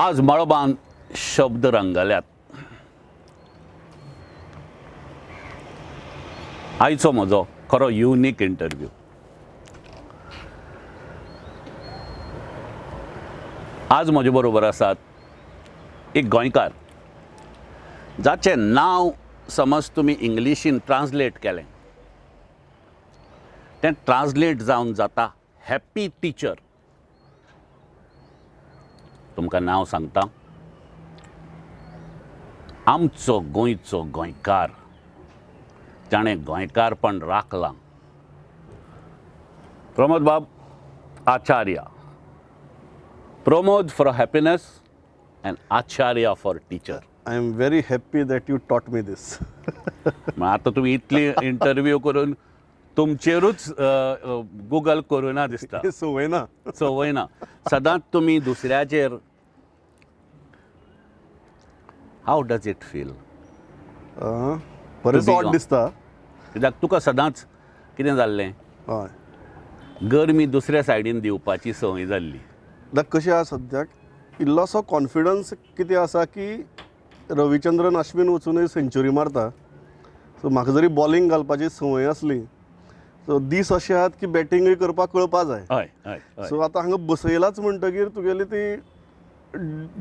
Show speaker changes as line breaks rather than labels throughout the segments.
आज मळबान शब्द रंगल्यात. आयचो म्हजो खरो युनीक इंटरव्यू. आज म्हजे बरोबर आसात एक गोंयकार जाचें नांव समज तुमी इंग्लिशीन ट्रान्सलेट केलें तें ट्रान्सलेट जावन जाता हॅप्पी टिचर. तुमकां नांव सांगता, आमचो गोंयचो गोंयकार जाणें गोंयकारपण राखलां, प्रमोद बाब Acharya. Pramod for happiness and Acharya for teacher.
I am very happy that you taught me this.
आतां तुमी इतली इंटरव्यू करून तुमचेरूच गुगल करूना दिसता.
संवय ना.
संवय ना, सदांच तुमी दुसऱ्याचेर. How does it feel?
बरेंच ऑड दिसता.
कित्याक तुका सदांच कितें जाल्लें,
हय,
गरमी दुसऱ्या सायडीन दिवपाची संवय जाल्ली.
ना कशें आसा सद्याक इल्लोसो कॉन्फिडन्स कितें आसा की रविचंद्रन अश्विन वचुनूय सेंच्युरी मारता. सो म्हाका जरी बॉलिंग घालपाची संवय आसली, सो दीस अशे आहात की बॅटिंगूय करपाक कळपा जाय.
हय हय हय.
सो आतां हांगा बसयलाच म्हणटगीर तुगेली ती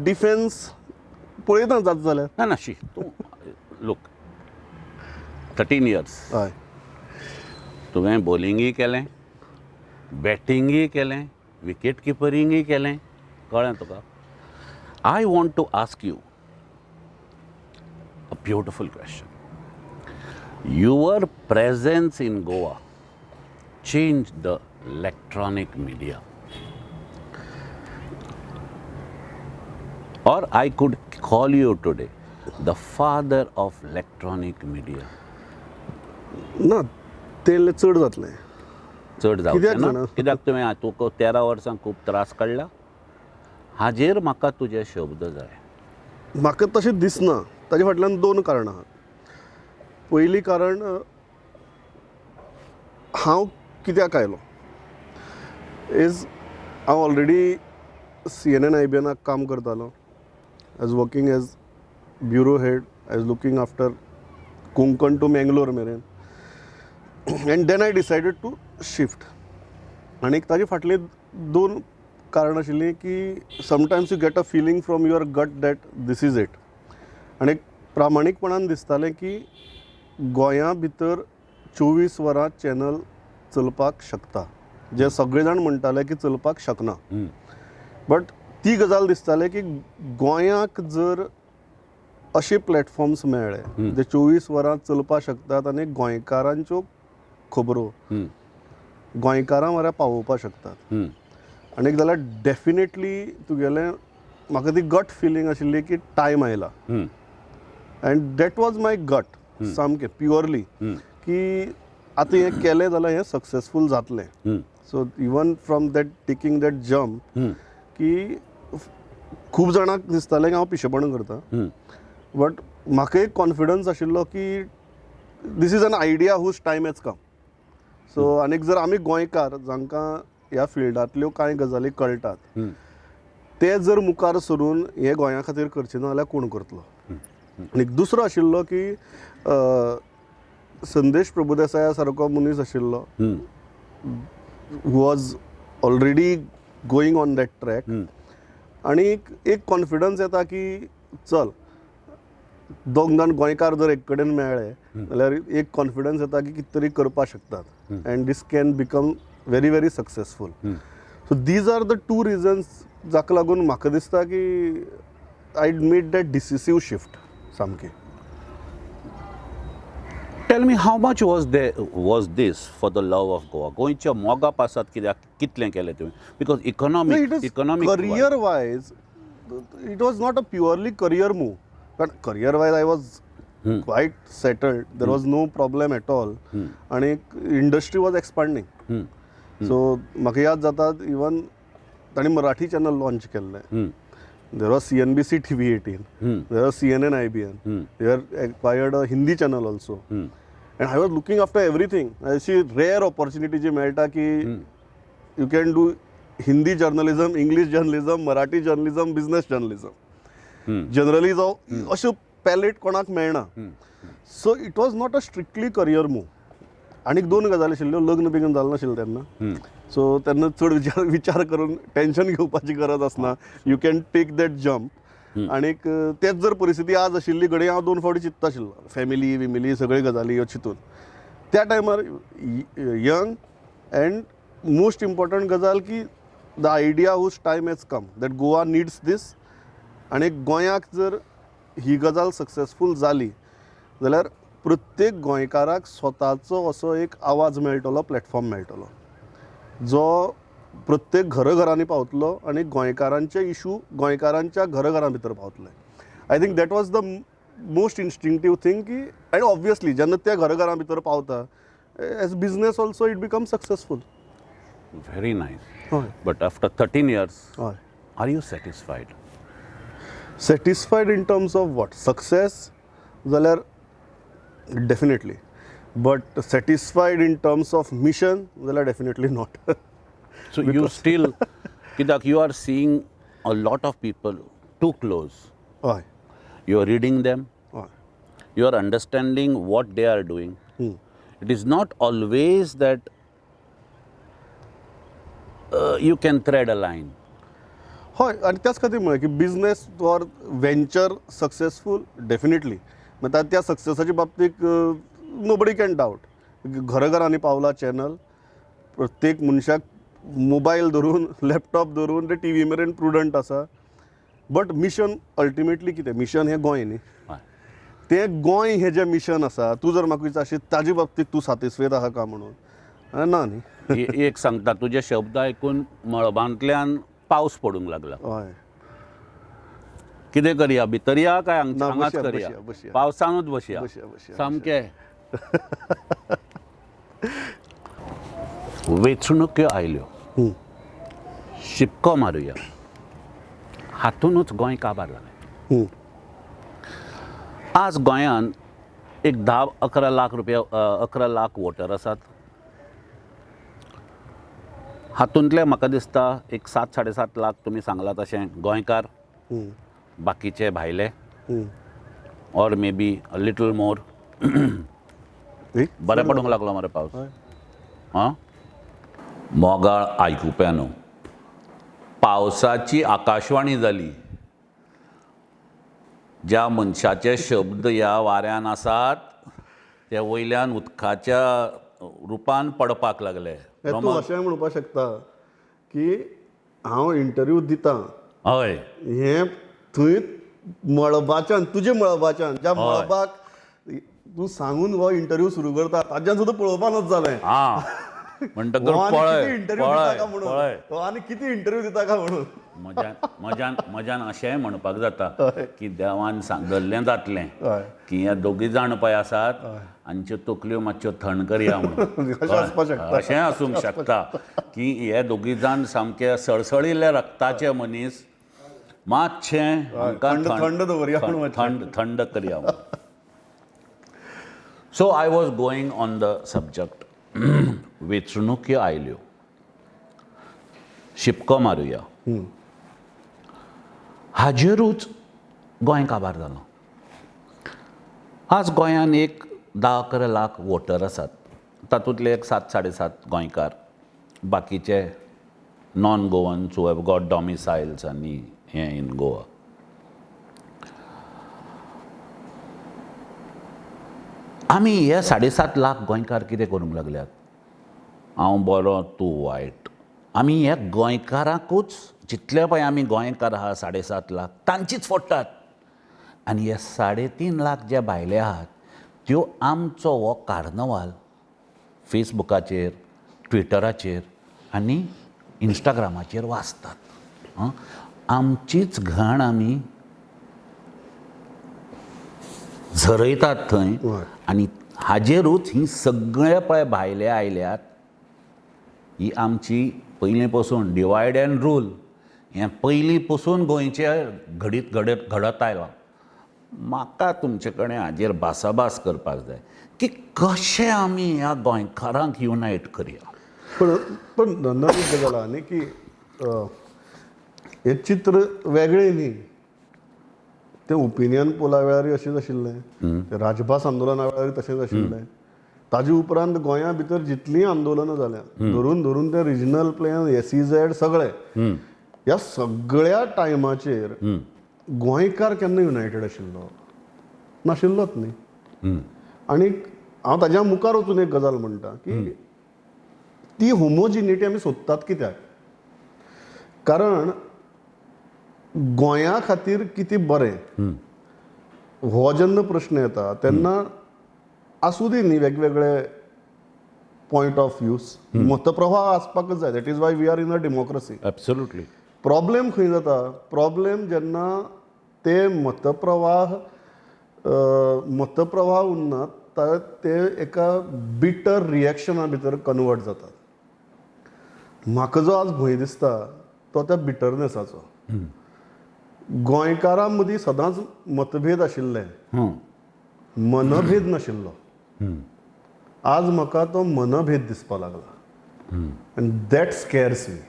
डिफेन्स पळयता जाता जाल्यार.
ना ना, शी तूं लूक 13 इयर्स
हय,
तुवें बॉलिंगूय केलें, बॅटिंगूय केलें, विकेट किपरिंगूय केलें, कळ्ळें तुका? I want to ask you a beautiful question. Your presence in Goa change the electronic media, or I could call you today the father of electronic media.
ना तें इल्लें चड जातलें.
चड जावचें
कित्याक
ना?
जाणा?
कित्याक तुवें तुका 13 वर्सां खूब त्रास काडला, हाजेर म्हाका तुजे शब्द जाय.
म्हाका तशें दिसना. ताजे फाटल्यान दोन कारणां आहात. पयलीं कारण, हांव कित्याक आयलो is हांव ऑलरेडी CNN IBNाक काम करतालो. I was working as bureau head. I was looking after Konkan to Mangalore मेरेन, and then I decided to shift. आनी ताजे फाटलीं दोन कारणां आशिल्लीं की sometimes you get a feeling from your gut that this is it, आनी प्रामाणीकपणान दिसतालें की गोंया भितर 24 वरां चॅनल चलपाक शकता, जे सगळे जाण म्हणटाले की चलपाक शकना, बट ती गजाल दिसताले की गोंयाक जर अशे प्लॅटफॉर्म्स मेळ्ळे जे 24 वरां चलपाक शकतात आनी गोंयकारांच्यो खबरो गोंयकारां म्हऱ्या पावोवपाक शकतात, आनी एक जाल्यार डेफिनेटली तुगेलें म्हाका ती गट फिलींग आशिल्ली की टायम आयला, and that was my gut सामकें प्युअरली की आतां हें केलें जाल्यार हें सक्सेसफूल जातलें. So even from that taking that jump की खूब जाणांक दिसतालें की हांव पिशेपणां करता, बट म्हाका एक कॉन्फिडन्स आशिल्लो की this is an idea whose time has come. So आनीक जर आमी गोंयकार जांकां ह्या फिल्डांतल्यो कांय गजाली कळटात ते जर मुखार सरून हें गोंया खातीर करचे ना जाल्यार कोण करतलो? आनी दुसरो आशिल्लो की संदेश प्रभुदेसाया सारको मनीस आशिल्लो who was already going on that track, आनी एक कॉन्फिडन्स येता की चल दोग जाण गोंयकार जर एक कडेन मेळ्ळे जाल्यार एक कॉन्फिडन्स येता की कितें तरी करपाक शकतात, and this can become very very successful. So these are the two reasons जाका लागून म्हाका दिसता की I made that decisive shift सामकी.
Tell me how much was this for the love of Goa? गोंयच्या मोगा पासत कित्याक कितलें केलें तुवें? Because economic economic
career wise it was not a purely career move, कारण career wise I was quite settled, there was no problem at all, आनी industry was expanding. So म्हाका याद जाता इवन तांणी मराठी चॅनल लॉन्च केल्लें. There was CNBC TV 18, there was CNN IBN, they are acquired a Hindi channel also, and I was looking after everything. अशी rare opportunity जी मेळटा की you can do Hindi journalism, English journalism, Marathi journalism, business journalism. Generally जावं अश्यो palette कोणाक मेळना. So it was not a strictly career move. आनीक दोन गजाली आशिल्ल्यो, लग्न बिग्न जालें नाशिल्लें तेन्ना, सो तेन्ना चड विचार करून टेंशन घेवपाची गरज आसना, you can take that jump. आनीक तेच जर परिस्थिती आज आशिल्ली, घडये हांव दोन फावटी चिंत्ता आशिल्लो, फॅमिली विमिली सगळ्यो गजाली ह्यो चिंतून. त्या टायमार यंग अँड मोस्ट इम्पॉर्टंट गजाल की the idea whose time has come that Goa needs this. आनी गोंयाक जर ही गजाल सक्सेसफूल जाली जाल्यार प्रत्येक गोंयकाराक स्वताचो असो एक आवाज मेळटलो, प्लॅटफॉर्म मेळटलो, जो प्रत्येक घरघरांनी पावतलो आनी गोंयकारांचे इशू गोंयकारांच्या घरघरां भितर पावतले. I think that was the most instinctive thing की, आनी ऑब्वियसली जेन्ना त्या घरघरां भितर पावता, as business also it become successful.
Very nice.
हय.
But after 13 years,
हय.
Are you satisfied?
Satisfied in terms of what? Success जाल्यार definitely, but satisfied in terms of mission जाल्यार definitely not.
So you still, कित्याक you are seeing a lot of people too close.
हय.
You are reading them,
हय.
You are understanding what they are doing. It is not always that you can thread a line.
हय, आनी त्याच खातीर म्हळें की business or venture successful definitely, म्हणटा त्या सक्सेसाच्या बाबतीक नोबडी can doubt. घराघरांनी पावला चॅनल, प्रत्येक मनशाक मोबायल धरून, लॅपटॉप धरून ते टी व्ही मेरेन प्रुडंट आसा. बट मिशन अल्टिमेटली कितें? मिशन हें गोंय न्ही. तें गोंय हें जें मिशन आसा, तूं जर म्हाका विचारशीत ताजे बाबतींत तूं सातिस्फेद आहा का म्हणून, ना न्ही.
एक सांगता, तुजे शब्द आयकून मळबांतल्यान पावस पडूंक लागला.
हय.
कितें करया, भितर या काय
ना,
हांगाच
बसया,
करया?
बसया, बसया.
पावसानूच बसया.
बसया, बसया.
सामकें वेंचणुक्यो आयल्यो, शिपको मारुया, हातूनच गोंय काबार जालें. आज गोंयांत एक 10-11 लाख रुपया, 11 लाख वोटर आसात. हातूंतले म्हाका दिसता एक 7-7.5 लाख तुमी सांगलां तशें गोंयकार, बाकीचे भायले, or maybe a little more. बरें पडूंक लागलो मरे पावस. आं मोगाळ आयकुप्यानो, पावसाची आकाशवाणी जाली. ज्या मनशाचे शब्द ह्या वाऱ्यान आसात ते वयल्यान उदकाच्या रुपान पडपाक लागले.
हे तूं अशें म्हणपाक शकता की हांव इंटरव्यू दितां हें थंय मळबाच्यान, तुजे मळबाच्यान, ज्या मळबाक तूं सांगून हो इंटरव्यू सुरू करता ताज्यान सुद्दां पळोवपा नज जालें.
आं, म्हणटकर
हो आनी कितें
पळय
इंटरव्यू दिता
पळय
का म्हणून,
पळय.
हो आनी कितें इंटरव्यू दिता का म्हणून.
म्हज्यान म्हज्यान म्हज्यान अशेंय म्हणपाक जाता की देवान सांगल्लें जातलें की हे दोगी जाण पळय आसात, हांच्यो तकल्यो मातश्यो थंड करया म्हणून.
अशें आसपाक शकता.
अशें आसूंक शकता की हे दोगी जाण सामके सळसळिल्ल्या रक्ताचे मनीस, मातशें हांकां
थंड दवरया म्हणून.
थंड थंड करया. So I was going on the subject, वेंचणुक्यो आयल्यो, शिपको मारुया, हाजेरूच गोंय काबार जालां. आज गोंयान एक 10-11 लाख वोटर आसात, तातूंतले एक 7-7.5 गोंयकार, बाकीचे non Goans who have got domiciles आनी हें इन गोवा. आमी हे 7.5 लाख गोंयकार कितें करूंक लागल्यात? हांव बरो, तूं वायट. आमी ह्या गोंयकारांकूच, जितले पळय आमी गोंयकार आहा 7.5 लाख, तांचीच फोडटात आनी हे 3.5 लाख जे भायले आहात त्यो आमचो हो कार्नवाल फेसबुकाचेर, ट्विटराचेर आनी इंस्टाग्रामाचेर वाचतात. आं, आमचीच घाण आमी झरयतात थंय. आनी हाजेरूच ही सगळे पळय भायले आयल्यात, ही आमची पयलीं पसून डिवायड एंड रूल हें पयलीं पसून गोंयचे घडीत घडत घडत आयलां. म्हाका तुमचे कडेन हाजेर भासाभास करपाक जाय की कशें आमी ह्या गोंयकारांक युनायट करया.
पण पण नंदन, एक गजाल आहा न्ही की हें चित्र वेगळें न्ही. तें ओपिनियन पोला वेळारय अशेंच आशिल्लें, तें राजभास आंदोलना वेळारय तशेंच आशिल्लें. ताजे उपरांत गोंया भितर जितलीं आंदोलनां जाल्यां, धरून धरून ते रिजनल प्लेन, एसईझेड, सगळे ह्या सगळ्या टायमाचेर गोंयकार केन्ना युनायटेड आशिल्लो? नाशिल्लोच न्ही. आनी हांव ताज्या मुखार वचून एक गजाल म्हणटा की ती होमोजिनिटी आमी सोदतात कित्याक? कारण गोंया खातीर कितें बरें हो जेन्ना प्रश्न येता तेन्ना आसूं दी न्ही वेगवेगळे पॉयंट ऑफ व्यूज, मतप्रवाह आसपाकच जाय. That is why we are in a democracy.
Absolutely.
Problem खंय जाता? प्रॉब्लेम जेन्ना ते मतप्रवाह उरना, ते एका बिटर रिएक्शना भितर कन्वर्ट जातात. म्हाका जो आज भंय दिसता तो त्या बिटरनेसाचो. गोंयकारां मदीं सदांच मतभेद आशिल्ले, मनभेद नाशिल्लो. आज म्हाका तो मनभेद दिसपाक लागला आनी that scares me.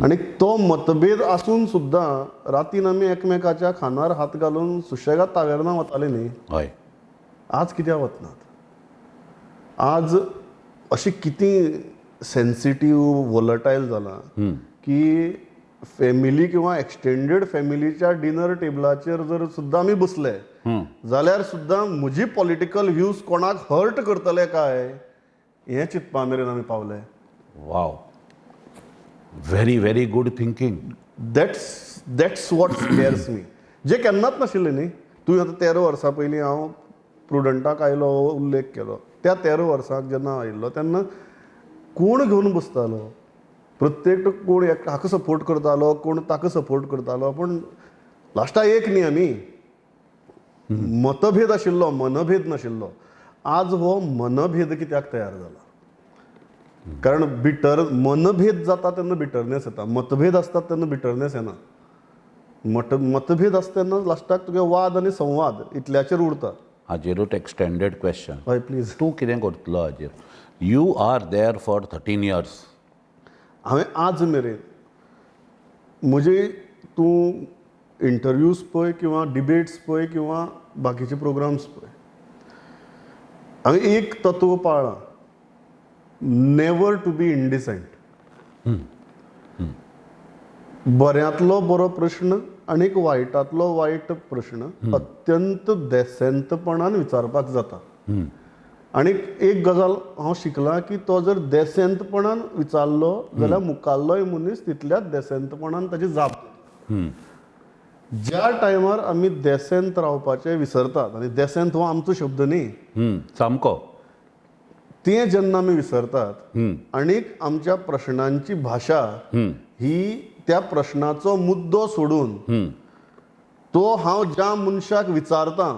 आनी तो मतभेद आसून सुद्दां रातीन आमी एकमेकाच्या खांदार हात घालून सुशेगाद तावेर्ना वताले न्ही. आज कित्याक वचनात? आज अशें कितें सेन्सिटीव, वोलटायल जालां की फॅमिली किंवा एक्सटेंडेड फॅमिलीच्या डिनर टेबलाचेर जर सुद्दां आमी बसले जाल्यार सुद्दां म्हजी पॉलिटिकल व्यूज कोणाक हर्ट करतले काय हें चिंतपा मेरेन आमी पावले.
Wow, very very good thinking.
That's what scares me, जे केन्नाच नाशिल्लें न्ही. तुवें आतां 13 वर्सां पयलीं हांव प्रुडंटाक आयलो हो उल्लेख केलो. त्या 13 वर्सांक जेन्ना आयिल्लो तेन्ना कोण घेवन बसतालो? प्रत्येक कोण हाका सपोर्ट करतालो, कोण ताका सपोर्ट करतालो, पूण लास्टाक एक न्ही आमी. मतभेद आशिल्लो, मनभेद नाशिल्लो. आज हो मनभेद कित्याक तयार जाला? कारण बिटर मनभेद जाता तेन्ना बिटरनेस येता. मतभेद आसतात तेन्ना बिटरनेस येना. मतभेद आसता तेन्ना लास्टाक तुगे वाद आनी संवाद इतल्याचेर उरता.
हाजेरूच एक्सटेंडेड क्वेश्चन.
हय, प्लीज.
तूं कितें करतलो हाजेर? You are there for 13 years.
हांवें आज मेरेन म्हजी, तूं इंटरव्यूज पळय किंवा डिबेट्स पळय किंवा बाकीचे प्रोग्राम्स पळय, हांवें एक तत्व पाळ्ळां, नेवर टू बी इनडिसंट. बऱ्यांतलो बरो प्रश्न आनी एक वायटांतलो वायट प्रश्न अत्यंत देसेंतपणान विचारपाक जाता. आनी एक गजाल हांव शिकलां की तो जर देसेंतपणान विचारलो जाल्यार मुखाल्लोय मनीस तितल्याच देसेंतपणान ताची जाप दिता. ज्या टायमार आमी देसेंत रावपाचें विसरतात, आनी देसेंत हो आमचो शब्द न्ही,
सामको.
तें जेन्ना आमी विसरतात आनीक आमच्या प्रश्नांची भाशा ही त्या प्रश्नाचो मुद्दो सोडून तो हांव ज्या मनशाक विचारतां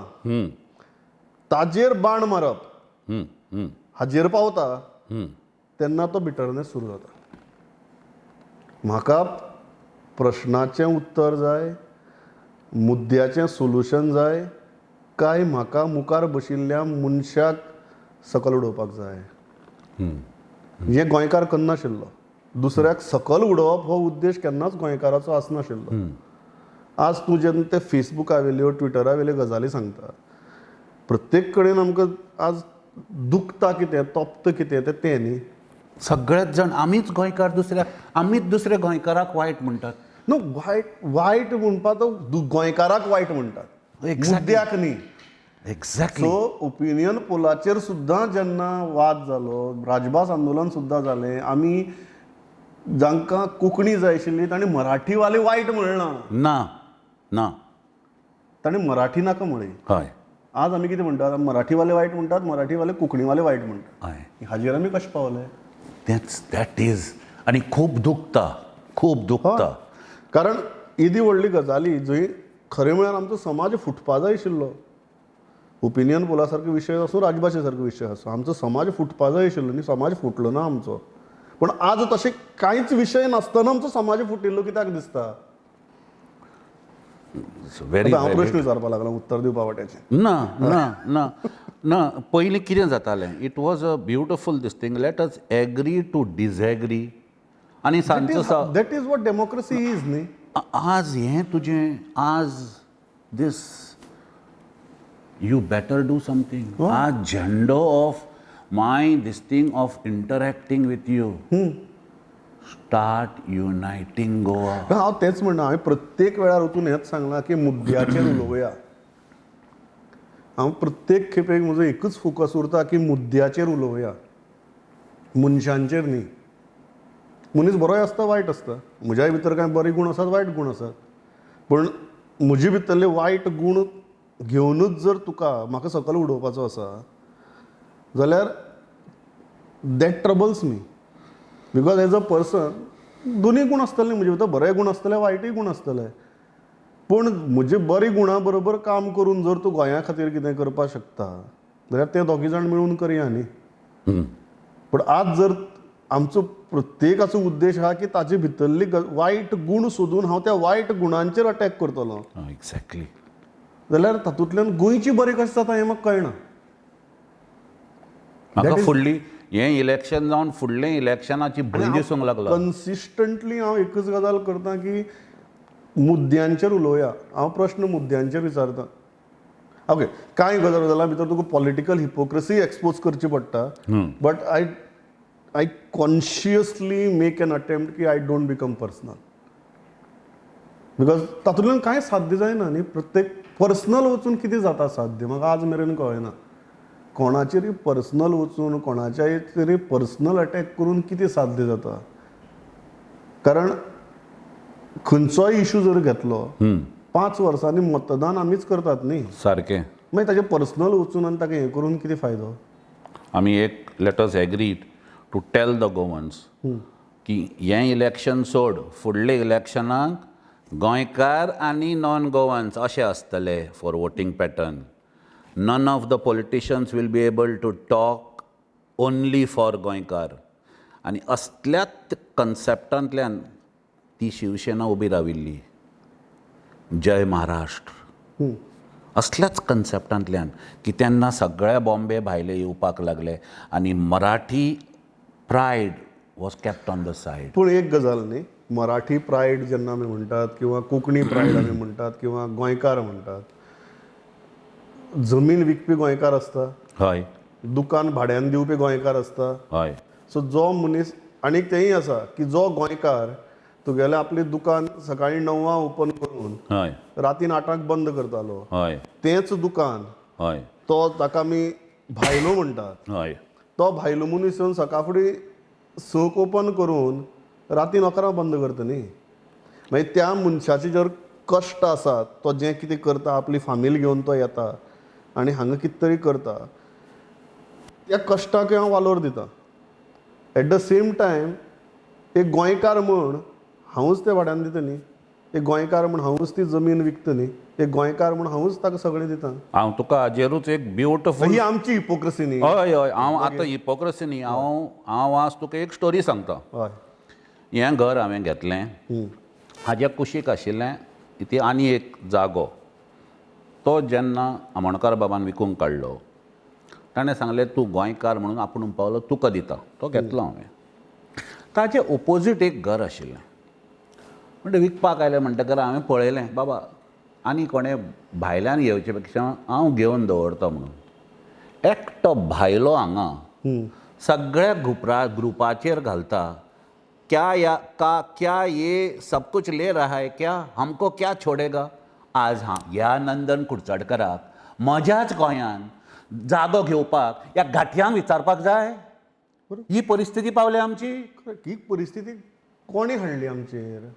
ताजेर बाण मारप हाजेर पावता तेन्ना तो बिटरनेस सुरू जाता. म्हाका प्रश्नाचें उत्तर जाय, मुद्द्याचें सोल्युशन जाय, काय म्हाका मुखार बशिल्ल्या मनशाक सकल उडोवपाक जाय? हें गोंयकार करनाशिल्लो. दुसऱ्याक सकल उडोवप हो उद्देश केन्नाच गोंयकाराचो आसनाशिल्लो. आज तूं जेन्ना ते फेसबुका वेल्यो, ट्विटरा वेल्यो गजाली सांगता, प्रत्येक कडेन आमकां आज दुखता कितें, तोपता कितें, तें तें न्ही.
सगळेच जाण, आमीच गोंयकार दुसऱ्या, आमीच दुसऱ्या गोंयकाराक वायट म्हणटात.
न्हू, वायट वायट म्हणपा तो गोंयकाराक वायट म्हणटात, मुद्द्याक न्ही. सो ओपिनियन पोलाचेर सुद्दां जेन्ना वाद जालो, राजभास आंदोलन सुद्दां जालें, आमी जांकां कोंकणी जाय आशिल्ली तांणी मराठीवाले वायट म्हणना.
ना ना.
तांणी मराठी नाका म्हळी. आज आमी कितें म्हणटात? मराठीवाले वायट म्हणटात, मराठीवाले कोंकणीवाले वायट म्हणटात. हाजेर आमी कशें पावले?
तेंच, that is, आनी खूब दुखता, खूब दुखता.
कारण येदी व्हडली गजाली जंय खरें म्हळ्यार आमचो समाज फुटपा जाय आशिल्लो, ओपिनियन पोला सारको विशय आसूं, राजभाशे सारको विशय आसूं, आमचो समाज फुटपा जाय आशिल्लो न्ही. समाज फुटलो ना आमचो, पूण आज तशें कांयच विशय नासतना आमचो समाज फुटिल्लो कित्याक दिसता?
व्हेरी
आतां हांव प्रश्न विचारपाक लागला उत्तर दिवपा वाट्याचें.
ना ना ना ना. पयलीं कितें जातालें, it was a beautiful this thing. Let us agree to disagree. आनी सांजचो
That is what democracy is न्ही.
आज हें तुजें, आज this, you better do something. आज झेंडो of my this thing of interacting with you, start uniting Goa.
ना, हांव तेंच म्हणना, हांवें प्रत्येक वेळार वचून हेंच सांगलां की मुद्द्याचेर उलोवया. हांव प्रत्येक खेपेक म्हजो एकूच फोकस उरता की मुद्द्याचेर उलोवया, मनशांचेर न्ही. मनीस बरोय आसता, वायट आसता. म्हज्याय भितर कांय बरे गूण आसात, वायट गूण आसात. पूण म्हजे भितरले वायट गूण घेवनूच जर तुका म्हाका सकयल उडोवपाचो आसा जाल्यार that troubles me, because as a person दोनूय गूण आसतले म्हजे भितर, बरेय गूण आसतले, वायटूय गूण आसतले. पूण म्हजे बरे गुणा बरोबर काम करून जर तूं गोंया खातीर कितें करपाक शकता जाल्यार ते दोगी जाण मेळून करया न्ही. पूण आज जर आमचो प्रत्येकाचो उद्देश आहा की ताजे भितरली वायट गूण सोदून हांव त्या वायट गुणांचेर अटॅक करतलो जाल्यार तातूंतल्यान गोंयची बरें कशें जाता हें म्हाका कळना.
म्हाका फुडली हें इलेक्शन जावन फुडलें इलेक्शनाची भंय दिसूंक लागला.
कन्सिस्टंटली हांव एकच गजाल करता की मुद्द्यांचेर उलोवया. हांव प्रश्न मुद्द्यांचेर विचारता. ओके, कांय गजाल गजालां भितर तुका पॉलिटिकल हिपोक्रसी एक्सपोज करची पडटा, but I consciously make an attempt की I don't become personal, because तातूंतल्यान कांय साध्य जायना न्ही. प्रत्येक पर्सनल वचून कितें जाता साध्य, म्हाका आज मेरेन कळना. कोणाचेरूय पर्सनल वचून, कोणाच्याय तरी पर्सनल अटॅक करून कितें साध्य जाता? कारण खंयचोय इशू जर घेतलो, 5 वर्सांनी मतदान आमीच करतात न्ही. मागीर ताजें पर्सनल वचून आनी ताका हें करून कितें फायदो?
आमी एक, let us agree to tell the Goans की हें इलेक्शन सोड, फुडले इलेक्शनाक गोंयकार आनी नॉन गोवन्स अशें आसतले for voting pattern. None of the politicians will be able to talk only for गोंयकार. आनी असल्याच कन्सेप्टांतल्यान ती शिवसेना उबी राविल्ली, जय महाराष्ट्र. असल्याच कन्सेप्टांतल्यान की तेन्ना सगळ्या बॉम्बे भायले येवपाक लागले आनी Marathi pride was kept on the side.
पूण एक गजाल न्ही, मराठी प्रायड जेन्ना आमी म्हणटात किंवा कोंकणी प्रायड आमी म्हणटात किंवा गोंयकार म्हणटात, जमीन विकपी गोंयकार आसता, दुकान भाड्यान दिवपी गोंयकार आसता. सो जो मनीस, आनी तेंय आसा की जो गोंयकार तुगेलें आपलें दुकान सकाळीं 9 ओपन करून रातीन 8 बंद करतालो, तेंच दुकान तो ताका आमी भायलो म्हणटात, तो भायलो मनीस येवन सकाळ फुडें 6 ओपन करून रातीन 11 बंद करता न्ही. मागीर त्या मनशाचे जर कश्ट आसात, तो जें कितें करता, आपली फामील घेवन तो येता आनी हांगा कितें तरी करता, त्या कश्टाक हांव वालोर दिता. एट the same time एक गोंयकार म्हूण हांवूच तें भाड्यान दिता न्ही, एक गोंयकार म्हूण हांवूच ती जमीन विकता न्ही, एक गोंयकार म्हूण हांवूच ताका सगळें दिता.
हांव तुका हाजेरूच एक ब्युटिफूल
ही आमची हिपोक्रसी न्ही.
हय हय हांव आतां हिपोक्रसी न्ही, हांव हांव आज तुका एक स्टोरी सांगता. हें घर हांवें घेतलें, हाज्या कुशीक आशिल्लें ती आनी एक जागो, तो जेन्ना आमोणकार बाबान विकूंक काडलो, ताणें सांगलें तूं गोंयकार म्हणून आपूण पावलो, तुका दिता. तो घेतलो हांवें. ताजे ओपोजीट एक घर आशिल्लें, म्हणटा विकपाक आयलें म्हणटकर हांवें पळयलें, बाबा आनी कोणें भायल्यान घेवचे पेक्षा हांव घेवन दवरता म्हणून. एकटो भायलो हांगा सगळ्या ग्रुपाचेर घालता, क्या या का क्या ये सब कुछ ले रहा है क्या, हमको क्या छोडेगा. आज हां ह्या नंदन कुडचडकराक म्हज्याच गोंयान जागो घेवपाक ह्या घाटयांक विचारपाक जाय? ही परिस्थिती पावल्या आमची.
ही परिस्थिती कोणी हाडली आमचेर?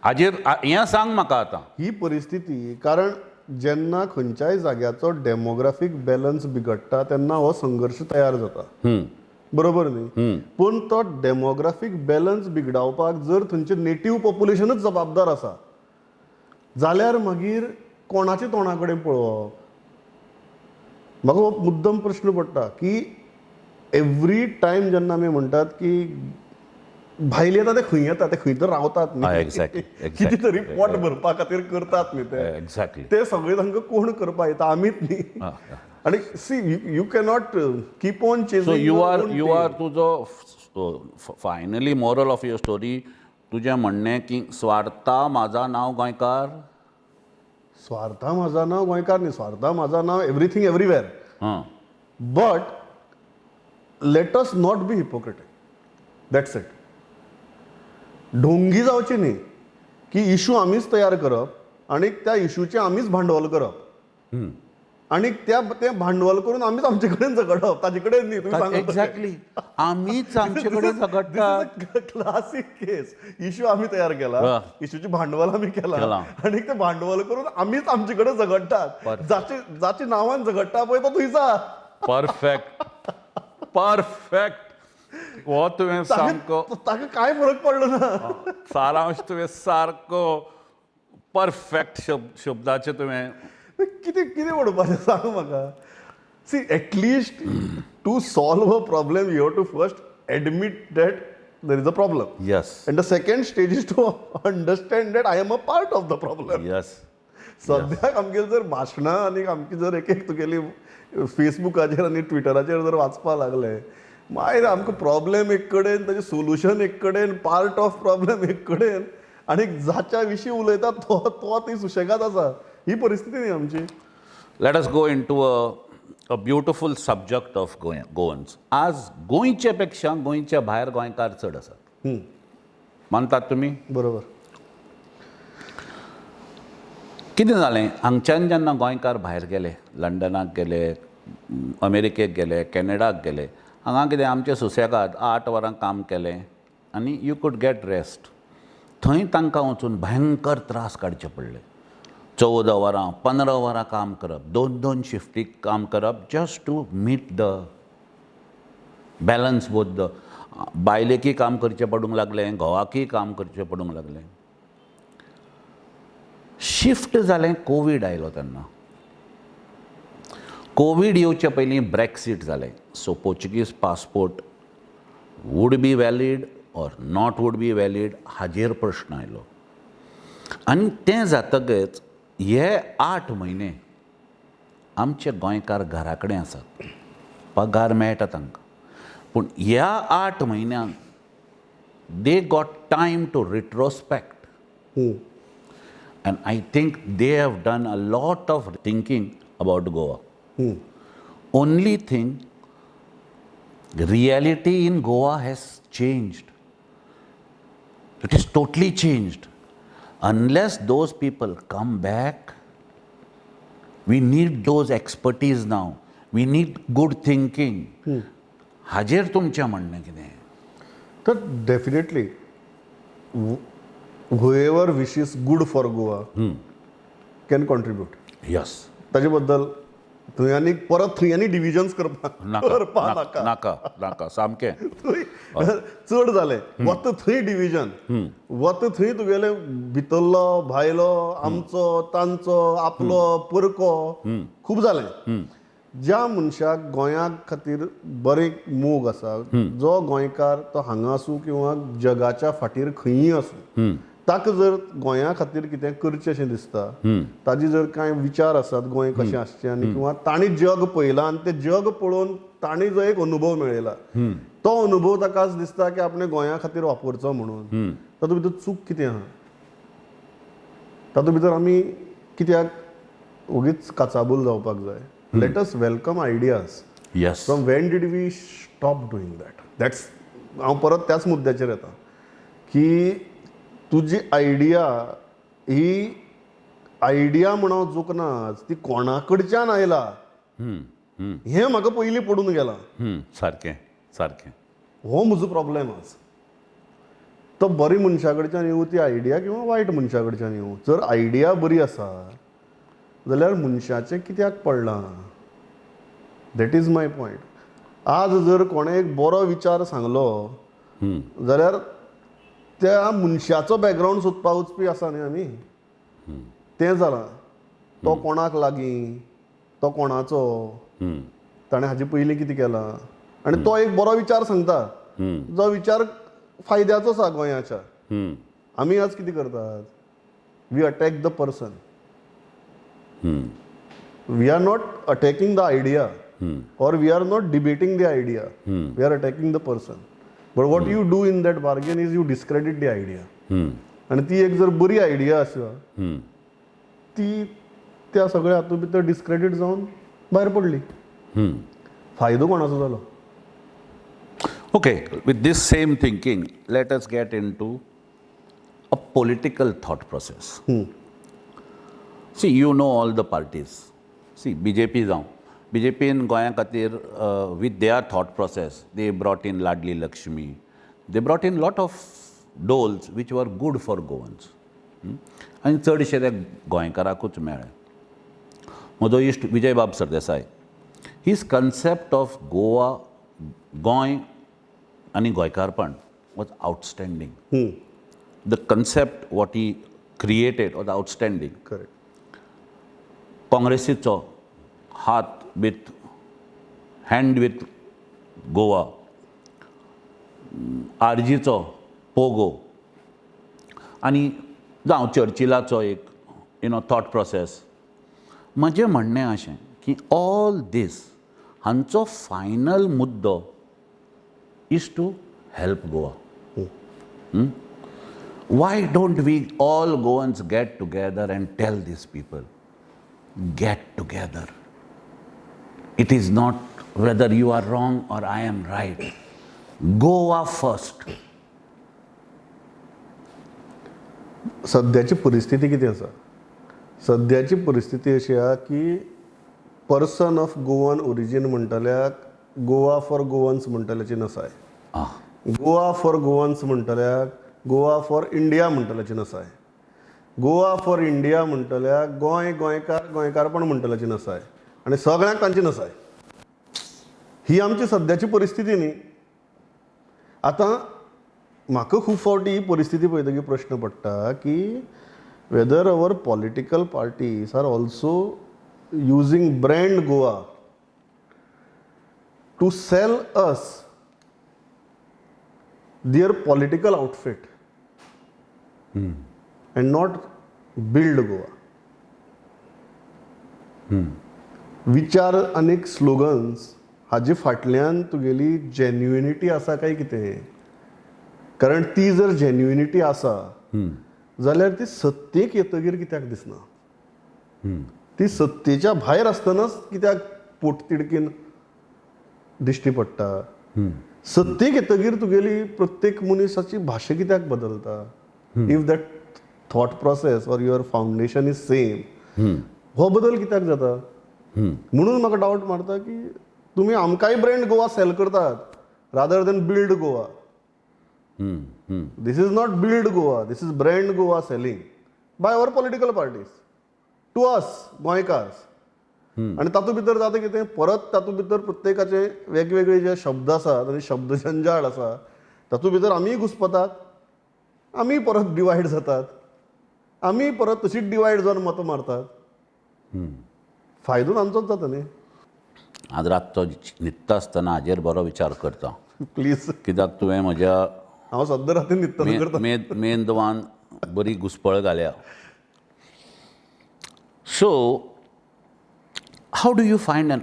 हाजेर हें सांग म्हाका आतां.
ही परिस्थिती कारण जेन्ना खंयच्याय जाग्याचो डेमोग्राफीक बॅलन्स बिगडटा तेन्ना हो संघर्श तयार जाता, बरोबर न्ही? पूण तो डेमोग्राफीक बॅलन्स बिगडावपाक जर थंयचें नेटीव पॉप्युलेशनच जबाबदार आसा जाल्यार मागीर कोणाच्या तोंडा कडेन पळोवप? म्हाका हो मुद्दम प्रश्न पडटा की एवरी टायम जेन्ना आमी म्हणटात की भायले येता, ते खंय येता? ते खंय तर रावतात न्ही, कितें तरी पोट भरपा खातीर करतात न्ही ते. ते सगळे तांकां कोण करपाक येता? आमीच न्ही. आणि C, you cannot keep on
so
chasing.
You are तुजो finally moral of your story, तुजें म्हणणें की स्वार्था माझा नांव गोंयकार.
स्वार्था माझा नाव गोंयकार न्ही, स्वार्था माझा नाव एवरीथींग एवरीवेअर.
हां.
But let us not be hypocritic, that's it. ढोंगी जावची न्ही की इशू आमीच तयार करप आनी त्या इशूचें आमीच भांडवल करप आनी त्या तें भांडवल करून आमीच आमचे कडेन झगडप, ताजे कडेन न्ही. तुमी सांगा.
एक्झॅक्टली, आमीच आमचे कडेन झगडटात.
क्लासिक केस. इशू आमी तयार केला, इशूचें भांडवल आमी केलां
केलां.
आनी तें भांडवल करून आमीच आमचे कडेन झगडटात.
Perfect.
जाचे जाचे नांवान झगडटा पळय तो थंयचा.
Perfect, perfect. हो तुवें सामको
ताका काय फरक पडलो ना.
सारांश तुवें सारको परफेक्ट शब्दाचे तुवें.
कितें कितें म्हणपाचें सांग म्हाका. See, at least to solve a problem you have to first admit that there is a problem. And the second stage is to understand that I am a part of the problem. सद्याक आमगेली जर भाशणां आनी आमची जर एक एक तुगेली फेसबुकाचेर आनी ट्विटराचेर जर वाचपाक लागले, मागीर आमकां प्रॉब्लेम एक कडेन, ताजें सोल्युशन एक कडेन, पार्ट ऑफ प्रॉब्लेम एक कडेन, आनी जाच्या विशीं उलयता तो तो थंय सुशेगाद आसा. ही परिस्थिती न्ही आमची.
Let us go into a beautiful subject of Goans. आज गोंयचे पेक्षा गोंयच्या भायर गोंयकार चड आसात, मानतात तुमी?
बरोबर.
कितें जालें, हांगच्यान जेन्ना गोंयकार भायर गेले, लंडनाक गेले, अमेरिकेक गेले, कॅनडाक गेले, हांगा कितें आमचे सुसेगाद 8 वरां काम केलें आनी you could get rest. थंय तांकां वचून भयंकर त्रास काडचे पडले. 14 वरां, 15 वरां काम करप, दोन दोन शिफ्टीक काम करप, just to meet the balance both the बायलेकय काम करचें पडूंक लागलें, घोवाकय काम करचें पडूंक लागलें. शिफ्ट जालें, कोवीड आयलो तेन्ना. कोवीड येवचे पयलीं ब्रॅक्सीट जालें. So Portuguese passport would be valid or not would be valid हाजेर प्रश्न आयलो. आनी तें जातकच हे 8 म्हयने आमचे गोंयकार घरा कडेन आसात, पगार मेळटा तांकां, पूण ह्या 8 म्हयन्यांक they got time to retrospect and I think they have done a lot of thinking about Goa. Only thing, reality in Goa has changed. It is totally changed. Unless those people come back, we need those expertise now. We need good thinking. हाजेर तुमचें म्हणणें कितें?
तर definitely whoever wishes good for Goa can contribute. ताजे बद्दल थंय आनी परत थंय आनी डिविजन्स करपाक
नाका.
करपा
नाका.
नाका.
नाका नाका, सामकें.
थंय चड जालें, वता थंय डिविजन, वता थंय तुगेले भितरलो भायलो, आमचो तांचो, आपलो परको, खूब जालें. ज्या मनशाक गोंया खातीर बरें मोग आसा, जो गोंयकार तो हांगा आसूं किंवा जगाच्या फाटीर खंयी आसूं, ताका जर गोंया खातीर कितें करचें अशें दिसता, ताजी जर कांय विचार आसात गोंय कशें आसचें आनी किंवा तांणी जग पळयलां आनी तें जग पळोवन तांणी जो एक अनुभव मेळयला, तो अनुभव ताका आज दिसता की आपणें गोंया खातीर वापरचो म्हणून, तातूंत भितर चूक कितें आहा? तातूंत भितर आमी कित्याक ओगीच काचाबूल जावपाक जाय? Let us welcome ideas. From when did we stop doing that? That's हांव परत त्याच मुद्द्याचेर येता की तुजी आयडिया ही आयडिया म्हण हांव चुकना, ती कोणा कडच्यान आयला हें म्हाका पयलीं पडून गेलां.
सारकें सारकें.
हो म्हजो प्रॉब्लेम आज. तो बरी मनशा कडच्यान येवं ती आयडिया किंवा वायट मनशा कडच्यान येवं, जर आयडिया बरी आसा जाल्यार मनशाचें कित्याक पडलां? That is my point. आज जर कोणें एक बरो विचार सांगलो जाल्यार त्या मनशाचो बॅकग्रावंड सोदपाक वचपी आसा न्ही आमी. तें जालां, तो कोणाक लागीं, तो कोणाचो, ताणें हाजे पयलीं कितें केलां, आनी तो एक बरो विचार सांगता जो विचार फायद्याचो आसा गोंयाच्या. आमी आज कितें करतात? We attack the person. We are not attacking the idea or we are not debating the idea, we are attacking the person. But what you do in that bargain is you discredit the idea. आनी ती एक जर बरी idea आसा, ती त्या सगळ्या हातूंत भितर डिस्क्रेडीट जावन भायर पडली. फायदो कोणाचो जालो?
Okay, with this same thinking, let us get into a political thought process. See, you know all the parties. See, BJP जावं, बीजेपीन गोंया खातीर with their thought process they brought in Ladli Lakshmi, they brought in lot of doles which were good for Goans. आनी चडशे ते गोंयकाराकूच मेळ्ळे. म्हजो इश्ट विजय बाब Sardesai, his concept of Goa, Goa आनी गोंयकारपण was outstanding. The concept what he created was outstanding.
Correct.
काँग्रेसीचो हात विथ हँड विथ गोवा, आरजीचो पोगो आनी जावं चर्चिलाचो एक you know thought process. म्हजें म्हणणें अशें की ऑल दीस हांचो फायनल मुद्दो is to help Goa. Why don't we all Goans get together and tell these people, get together? It is not whether you are wrong or I am right. Goa first.
सद्याची परिस्थिती कितें आसा? सद्याची परिस्थिती अशी आहा की पर्सन ऑफ गोवन ओरिजीन म्हणटल्याक गोवा फॉर गोवन्स म्हणटल्याची नसाय, गोवा फॉर गोवन्स म्हणटल्याक गोवा फॉर इंडिया म्हणटल्याची नसाय, गोवा फॉर इंडिया म्हणटल्याक गोंय, गोंयकार, गोंयकारपण म्हणटल्याची नसाय आनी सगळ्यांक तांची नसाय. ही आमची सद्याची परिस्थिती न्ही. आतां म्हाका खूब फावटी ही परिस्थिती पळयतकीर प्रश्न पडटा की whether our political parties are also using brand Goa to sell us their political outfit and not build Goa. विचार आनीक स्लोगन्स हाजे फाटल्यान तुगेली जेन्युइनिटी आसा काय कितें? कारण ती जर जेन्युइनिटी आसा जाल्यार ती सत्तेक येतगीर कित्याक दिसना? ती सत्तेच्या भायर आसतनाच कित्याक पोटतिडकीन दिश्टी पडटा? सत्तेक येतगीर तुगेली प्रत्येक मनिसाची भाशा कित्याक बदलता? If that thought process or your foundation is same, हो बदल कित्याक जाता? म्हणून म्हाका डावट मारता की तुमी आमकांय ब्रँड गोवा सेल करतात rather than build Goa. This is not build Goa, this is brand Goa selling by our political parties to us गोंयकार्स. आनी तातूंत भितर जाता कितें, परत तातूंत भितर प्रत्येकाचे वेगवेगळे जे शब्द आसात आनी शब्द जंजाळ आसा, तातूंत भितर आमीय घुस्पतात, आमी परत डिवायड जातात, आमी परत तशीच डिवायड जावन मतां मारतात. फायदो तांचोच जाता न्ही.
आज रातचो न्हिदता आसतना हाजेर बरो विचार करता.
प्लीज.
कित्याक तुवें म्हज्या
हांव सद्दां राती न्हिदतना करता.
मेंदवान बरी घुसपळ घाल्या. So how do you find an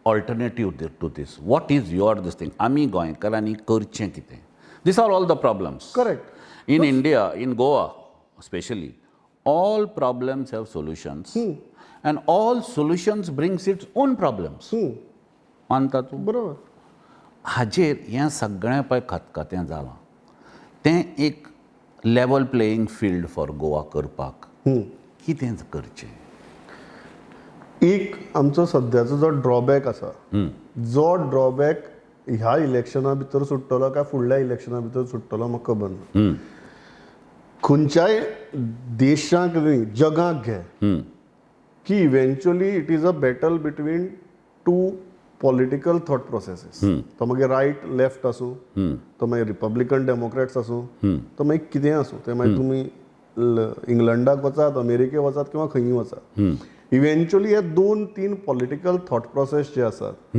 alternative to this? What is your this thing? आमी गोंयकारांनी करचें कितें? These are all the problems.
Correct.
In India, in Goa especially, all problems have solutions and all solutions brings its own problems. मानता तूं?
बरोबर.
हाजेर हें सगळें पळय खतखतें जालां, तें एक level playing field for Goa करपाक कितें करचें?
एक आमचो सद्याचो जो ड्रॉबॅक आसा, जो ड्रॉबॅक ह्या इलेक्शना भितर सुट्टलो काय फुडल्या इलेक्शना भितर सुट्टलो म्हाका खबर ना. खंयच्याय देशाक न्ही, जगाक घे की eventually it is a battle between two political thought processes. तो मागीर रायट लेफ्ट आसूं, तो मागीर रिपब्लिकन डेमोक्रेट्स आसूं, तो मागीर कितेंय आसूं, ते मागीर तुमी इंग्लंडाक वचात, अमेरिके वचात किंवा खंयूय वचात, इव्हेंच्युअली हे दोन तीन पॉलिटिकल थॉट प्रोसेस जे आसात